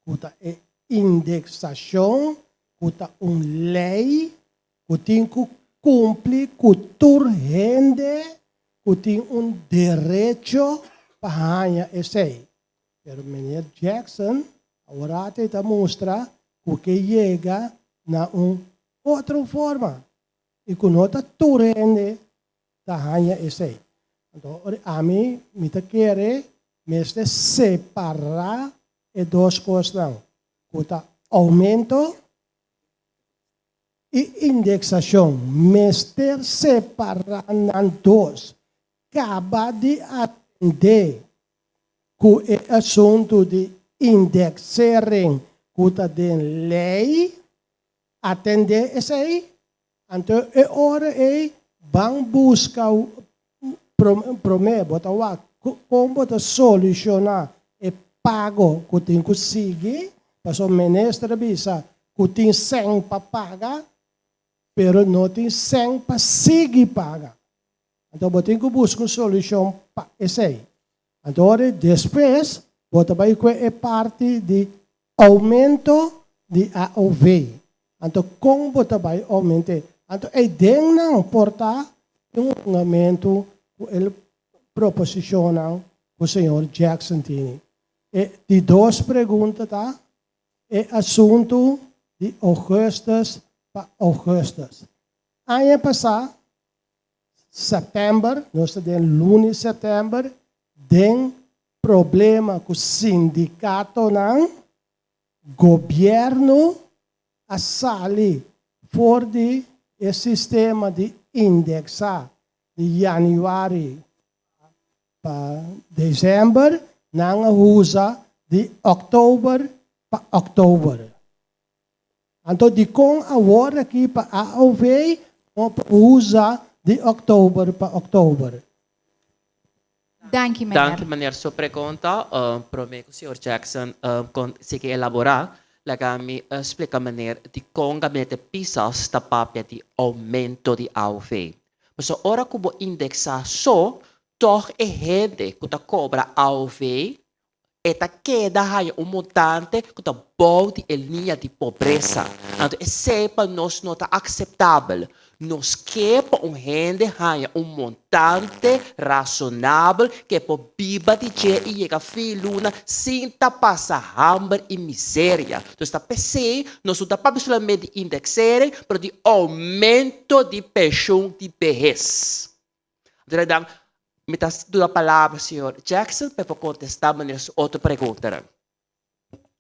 ku ta e indeksashon ku ta un lei ku tin ku kumpli ku tur hende ku tin un derecho pa haña esei. Pero meneer Jackson aworata e ta mustra ku ke yega na un otro forma i ku no ta tur hende ta haña esei. Anto ora ami mi ta kere mester separá e dos kosnan ku ta oumento i indeksashon. Mester separá nan dos. Kaba di atendé ku e asuntu di indexering ku ta den lei, atendé esei, anto e ora ei ban buska promé bo ta wak kon bo ta solushoná e pago ku tin ku sigui, pasobra minister a bisa ku tin sèn pa paga, pero no tin sèn pa sigui paga. Anto bo tin ku buska un solushon pa esei. Anto ora despues bo ta bai kue e parti di oumento di AOV. Anto kon bo ta bai oument'é? Anto ei den nan por ta un hungamentu ku e proposishonnan ku señor Jackson tini. E di dos pregunta ta e asuntu di ougùstùs pa ougùstùs. Aña pasá September, nos ta den luna di september, den problema ku sindikatonan, gobièrnu a sali for di e sistema di indeksá di yanüari pa desèmber, nan a usa di òktober pa òktober. Anto dikon awor aki pa AOV no por usa di oktober pa oktober? Danki meneer. Danki meneer su pregunta. Prome ku señor Jackson kon sigui elabora, laga mi splika meneer dikon gabinete Pisas ta papia di oumento di AOV. Pasobra ora ku bo indeksa so, tòg e hende ku ta kobra AOV E ta keda haña un montante ku ta bou di e liña di pobresa. Anto esei pa nos no ta akseptabel. Nos ke pa un hende haña un montante rasonabel ke por biba di dje i yega fin luna sin ta pasa hamber i miseria. Dus ta p'esei nos no ta papia solamente di indexering, pero di oumento di penshun di behes. Anto dan mi ta duna palabra señor Jackson pa e por kontestá manera su otro preguntanan.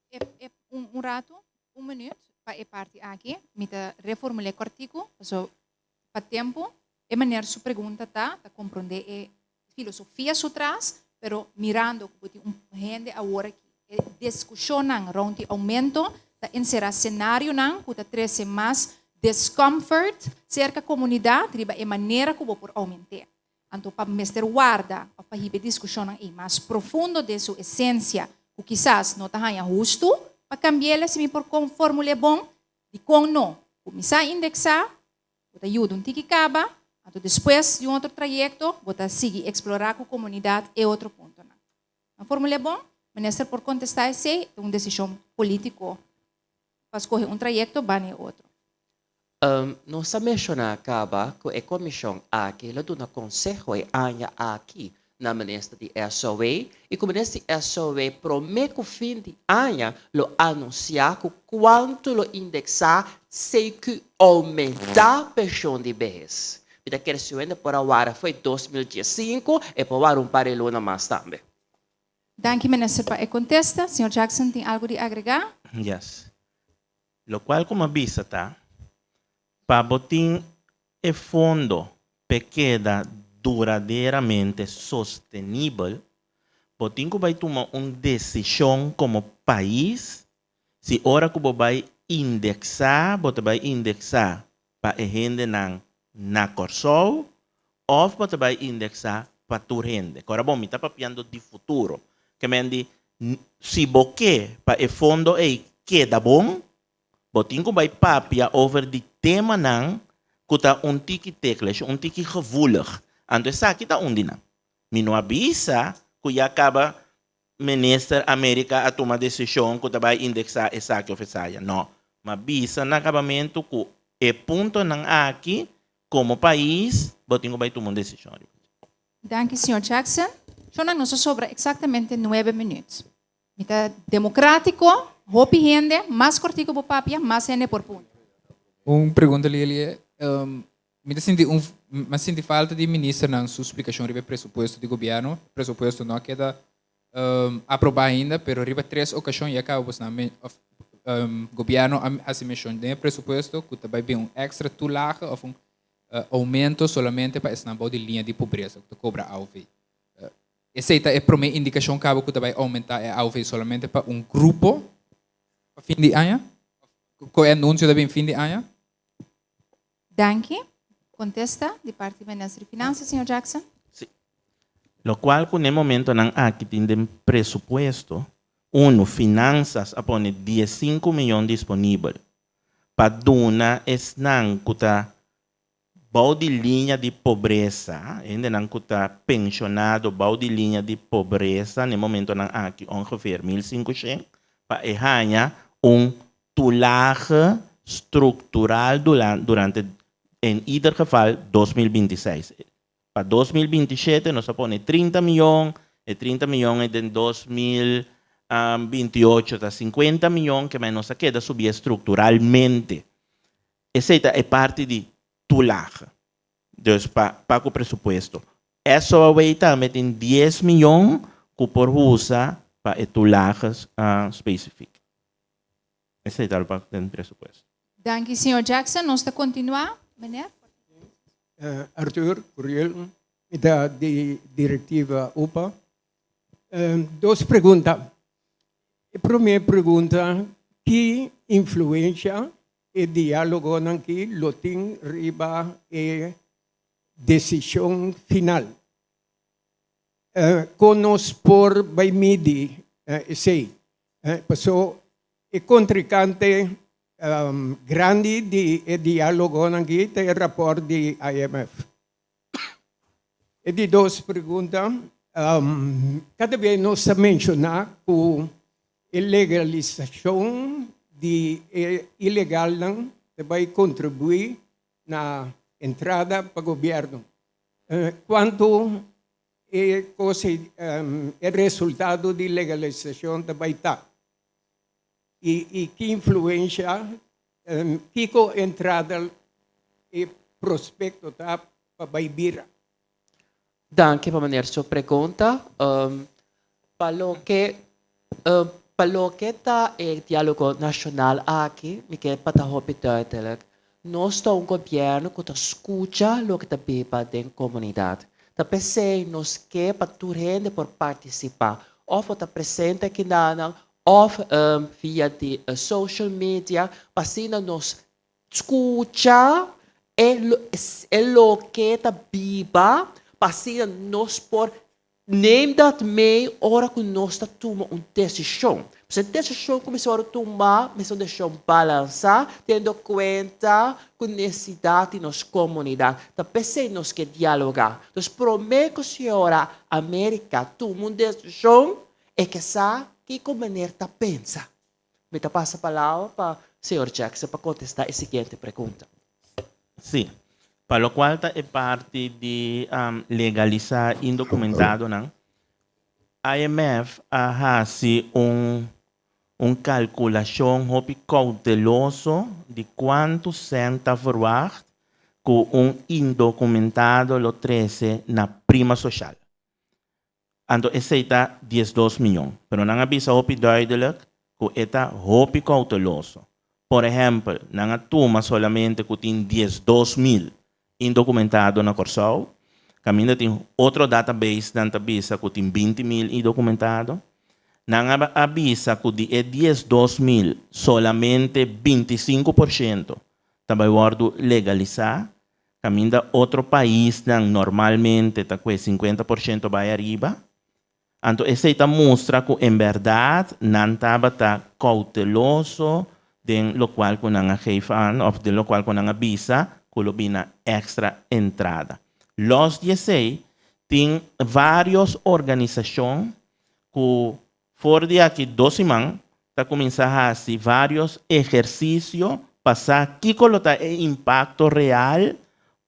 E, un, un ratu, un minuut, pa e parti aki. Mi ta reformul'é kòrtiku, paso pa tempu, e meneer su pregunta ta, ta komprondé e filosofia su tras, pero mirando ku bo tin un hende awor aki, e diskushonnan rond di oumento ta enserá senarionan ku ta trese mas discomfort serka komunidat riba e manera ku bo por oument'é. Anto pa mester warda òf pa hiba e diskushonnan ei mas profundo den su esensia ku kisas no ta haña hustu pa kambi'el si mi por formul'é bon, dikon no kuminsá indeksá, bo ta yuda un tiki kaba, anto despues di un otro trayekto bo ta sigui eksplorá ku komunidat e otro puntonan. Nan formul'é bon? Minister por kontestá esei, ta un desishon polítiko pa skohe un trayekto bani e otro. Nos a menshoná kaba ku e komishon aki lo duna konseho e aña aki na minister di SOW i ku minister di SOW promé ku fin di aña lo anunsiá ku kuantu lo indeksá CQ oumentá penshon di behes. Mi ta kere si wende por a wara fo'i 2015 e por wara un par di luna mas tambe. Danki minister pa e kontesta. Señor Jackson tin algu di agregá? Yes. Lokual ku mi a bisa ta, pa bo tin e fondo p'e keda duraderamente sostenibel, bo tin ku bai tuma un desishon komo pais si ora ku bo bai indeksá, bo ta bai indeksá pa e hendenan na Kòrsou òf bo ta bai indeksá pa tur hende. Kòrda bon, mi ta papiando di futuro. Ke men di, si bo ke pa e fondo ei keda bon, bo tin ku bai papia over di temanan ku ta un tiki teklish, un tiki gevoelig. Anto esaki ta un di nan. Mi no a bisa ku ya kaba Minister America a tuma desishon ku ta bai indeksá esaki òf esaya. No. Ma bisa na kabamentu ku e puntonan aki komo pais bo tin ku bai tuma un desishon riba dje. Danki señor Jackson. Shonnan nos a sobra exactamente nuebe minuut. Mi ta democratico, hopi hende, mas cortico bo papia, mas hende por puntra. Un pregunta Lily, mi ta sinti un mi a sinti falta di ministernan su splicacion riba e presupuesto di gobierno. Presupuesto no a keda aproba ainda, pero riba tres ocasion ya caba bosnan of gobierno a haci mencion den e presupuesto cu ta bay bin un extra toelage of un oumento solamente pa esnan bou di liña di pobresa ku ta kobra AOV. Esei ta e promé indikashon kaba ku ta bai oumentá e AOV solamente pa un grupo pa fin di aña? Ku e anunsio ta bin fin di aña? Danki. Kontesta di parti Minister di Finansa, señor Jackson. Sí. Lokual ku n'e momentonan aki tin den presupuesto, unu, Finansas a pone diesinku miyon disponibel pa duna esnan ku ta bou di liña di pobresa, hendenan ku ta penshonado bou di liña di pobresa na e momentonan aki ongeveer 1500, pa e haña un toelage struktural durante en ieder geval 2026. Pa 2027 nos a pone 30 miyon, e 30 miyon ei den 2028 ta 50 miyon, ke nos a keda subi strukturalmente. Esei ta e parti di toelage. Dus pa pa ku presupuesto. SOAW tambe tin 10 miyon ku por usa pa e toelages spesifik. Esei ta pa den presupuesto. Danki, señor Jackson. Nos ta kontinuá, meneer. Arthur Curiel, mi ta di direktiva UPA. Dos pregunta. E promé pregunta, ki influensha e diálogonan ki lo tin riba e desishon final? Kon nos por bai midi esei? Paso e kontrinkante grandi di e diálogonan aki ta e rapòrt di IMF. E di dos pregunta, kada bes nos ta menshoná ku e legalisashon di e ilegalnan ta bai kontribuí na. Entrada pa gobièrnu. Kuantu e kos e resultado di legalisashon ta bai ta? I ki influensha, kiko entrada e prospekto ta pa bai bira? Danki pa meneer su pregunta. Pa loke pa loke ta e dialogo nashonal aki mi ke pa ta hopi duidelijk. Nos ta un gobièrnu ku ta skucha loke ta biba den komunidat. Ta p'esei nos ke pa tur hende por partisipá, òf bo ta presente akinanan òf via di social media pa asina nos Skucha e loke ta biba pa asina nos por neem dat mee ora ku nos ta tuma un desishon. Pasobra e desishon ku mester wòrdu tuma mester un desishon balansá teniendo kuenta ku nesesidat di nos komunidat. Ta p'esei nos ke dialogá. Entonces promé ku señora America tuma un desishon e ke sa kiko meneer ta pensa. Mi ta pasa palabra pa señor Jackson pa contesta e siguiente pregunta. Sí. Pa locual ta e parti di legalisa indocumentadonan, IMF a haci un un calculacion hopi cauteloso di cuanto cent ta verwacht cu un indocumentado lo trece na prima social. Anto esei ta 12 miyon. Pero nan a bisa hopi duidelijk ku e ta hopi kouteloso. Por ehèmpel, nan a tuma solamente ku tin 12 mil indokumentado na Kòrsou, kaminda tin otro database nan ta bisa ku tin 20 mil indokumentado. Nan a bisa ku di e 12 mil solamente 25% ta bai wòrdu legalisá. Kaminda otro paisnan normalmente ta ku e 50% bai ariba. Anto esei ta mustra ku en bèrdat nan tabata kouteloso den lokual ku nan a geef aan òf den lokual ku nan a bisa ku lo bina èkstra entrada. Lòs di esei tin vários organisashon ku for di aki 2 siman ta kuminsá hasi vários ehersisio pa sa kiko lo ta e impakto real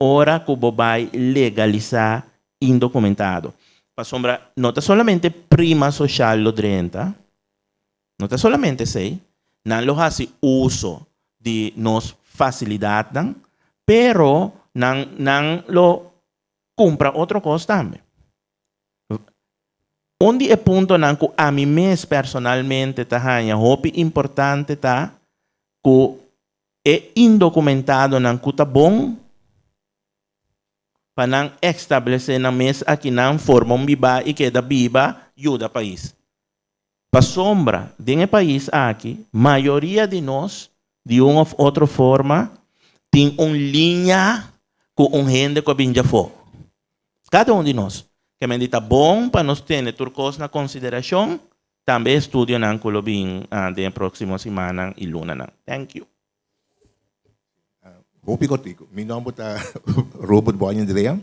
ora ku bo bai legalisá indokumentado. Pasobra no ta solamente prima sosial lo drenta, no ta solamente esei, nan lo hasi uso di nos fasilidatnan, pero nan lo kumpra otro kos tambe. Un di e puntonan ku ami mes personalmente ta haña hopi importante ta ku e indokumentadonan ku ta bon pa nan establesé nan mes akinan, forma un bibá i keda biba, yuda pais. Pasobra den e pais aki mayoria di nos di un òf otro forma tin un liña ku un hende ku a bin djafó. Kada un di nos. Ke men di ta bon pa nos tene tur kos na konsiderashon, tambe e estudionan ku lo bin den e próksimo simannan i lunanan. Thank you. Hopi kòrtiku. Mi nòmber ta Robert Boy Andrea.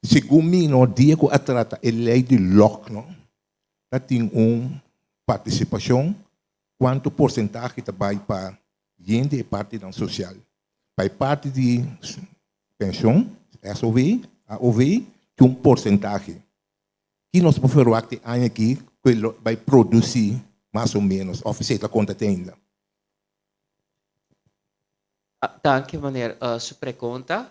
Segun mi no dia ku a trata e lei di lòk no ta tin un partisipashon kuantu porsentahe ta bai pa yende e partinan sosial. Pa e parti di penshon, SOV, AOV, tin un porsentahe. Ki nos por ferwagt e aña aki ku e lo bai produsí mas o ménos òf esei ta konta te ainda? Danki meneer su pregunta.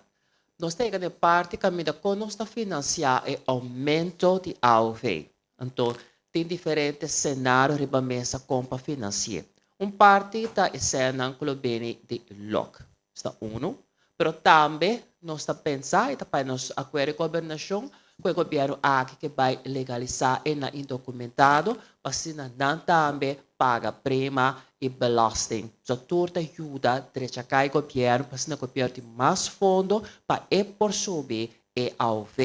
Nos ta yega na e parti kaminda kon nos ta finansiá e oumento di AOV. Anto tin diferente senario riba mesa kon pa finansi'é. Un parti ta e sènnan ku lo bini di lòk. Esta unu. Pero tambe nos ta pensa i ta pai nos akuerdo di gobernashon ku e gobièrnu aki ke bai legalisá e nan indokumentado pa asina nan tambe paga prima i belasting. So tur ta yuda drecha kai gobièrnu pa asina gobièrnu tin mas fondo pa e por subi e AOV.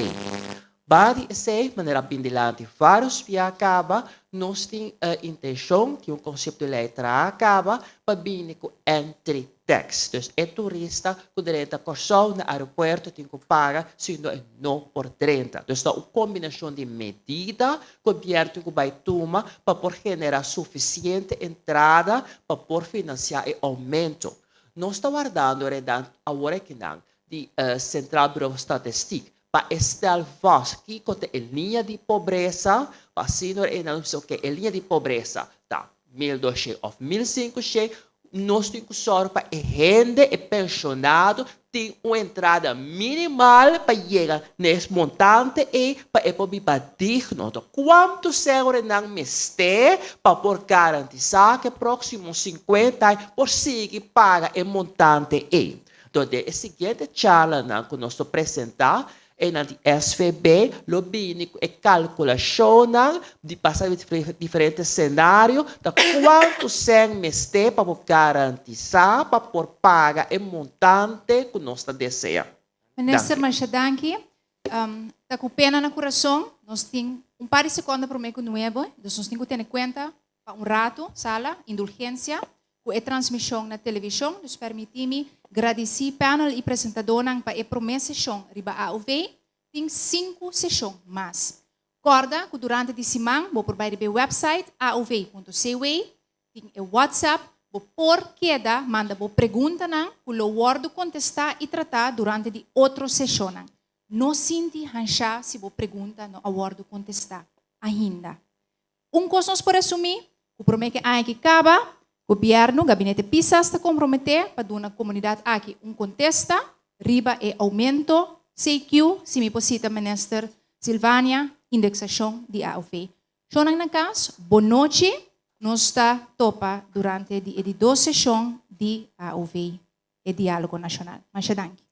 Ba di esei, manera a bin dilanti vários bia kaba, nos tin e intenshon, tin un konsepto di lei traha kaba, pa bini ku entry tax. Dus e turista ku drenta Kòrsou na aeropuerto tin ku paga, si no e no por drenta. Dus ta un kombinashon di medida gobièrnu tin ku bai tuma pa por generá sufisiente entrada pa por finansiá e oumento. Nos ta wardando redan awor akinan. Di Centraal Bureau Statistiek pa e stel vast kiko ta e liña di pobresa, pa asina ora e nan bisa ok e liña di pobresa ta 1200 of 1500, nos tin ku sòru pa e hende, e penshonado tin un entrada minimal pa yega na e montante ei pa e por biba digno. Anto kuantu sèn ora nan mester pa por garantisá ku e próksimo 50 aña por sigui paga e montante ei? Anto den e siguiente charlanan ku nos lo presentá, einan di SVB lo bini ku e kalkulashonnan di pasa diferente senario ta kuantu sèn mester pa bo garantisá pa por paga e montante ku nos ta desea. Minister, Danki. masha danki. Ta ku pena na kurason, nos tin un par di sekonda promé ku nuebe, dus nos tin ku tene kuenta pa un ratu, sala, indulgensia, ku e transmishon na televishon. Dus permití mi gradisí panel i presentadónan pa e promé seshon riba AOV. Tin sinku seshon mas. Kòrda ku durante di siman bo por bai riba e wèpsait aov.cw, tin e WhatsApp, bo por keda manda bo preguntanan ku lo wòrdu kontestá i tratá durante di otro seshonnan. No sinti hanshá si bo pregunta no a wòrdu kontestá ainda. Un kos nos por asumí, ku promé ku e aña aki kaba, gobièrnu, Gabinete Pisas ta komprometé pa duna komunidat aki un kontesta riba e oumento CQ, si mi por sita Minister Silvania, indeksashon di AOV. Shonnan na kas, bonochi, nos ta topa durante di e di dos seshon di AOV, e Diálogo Nashonal. Masha danki.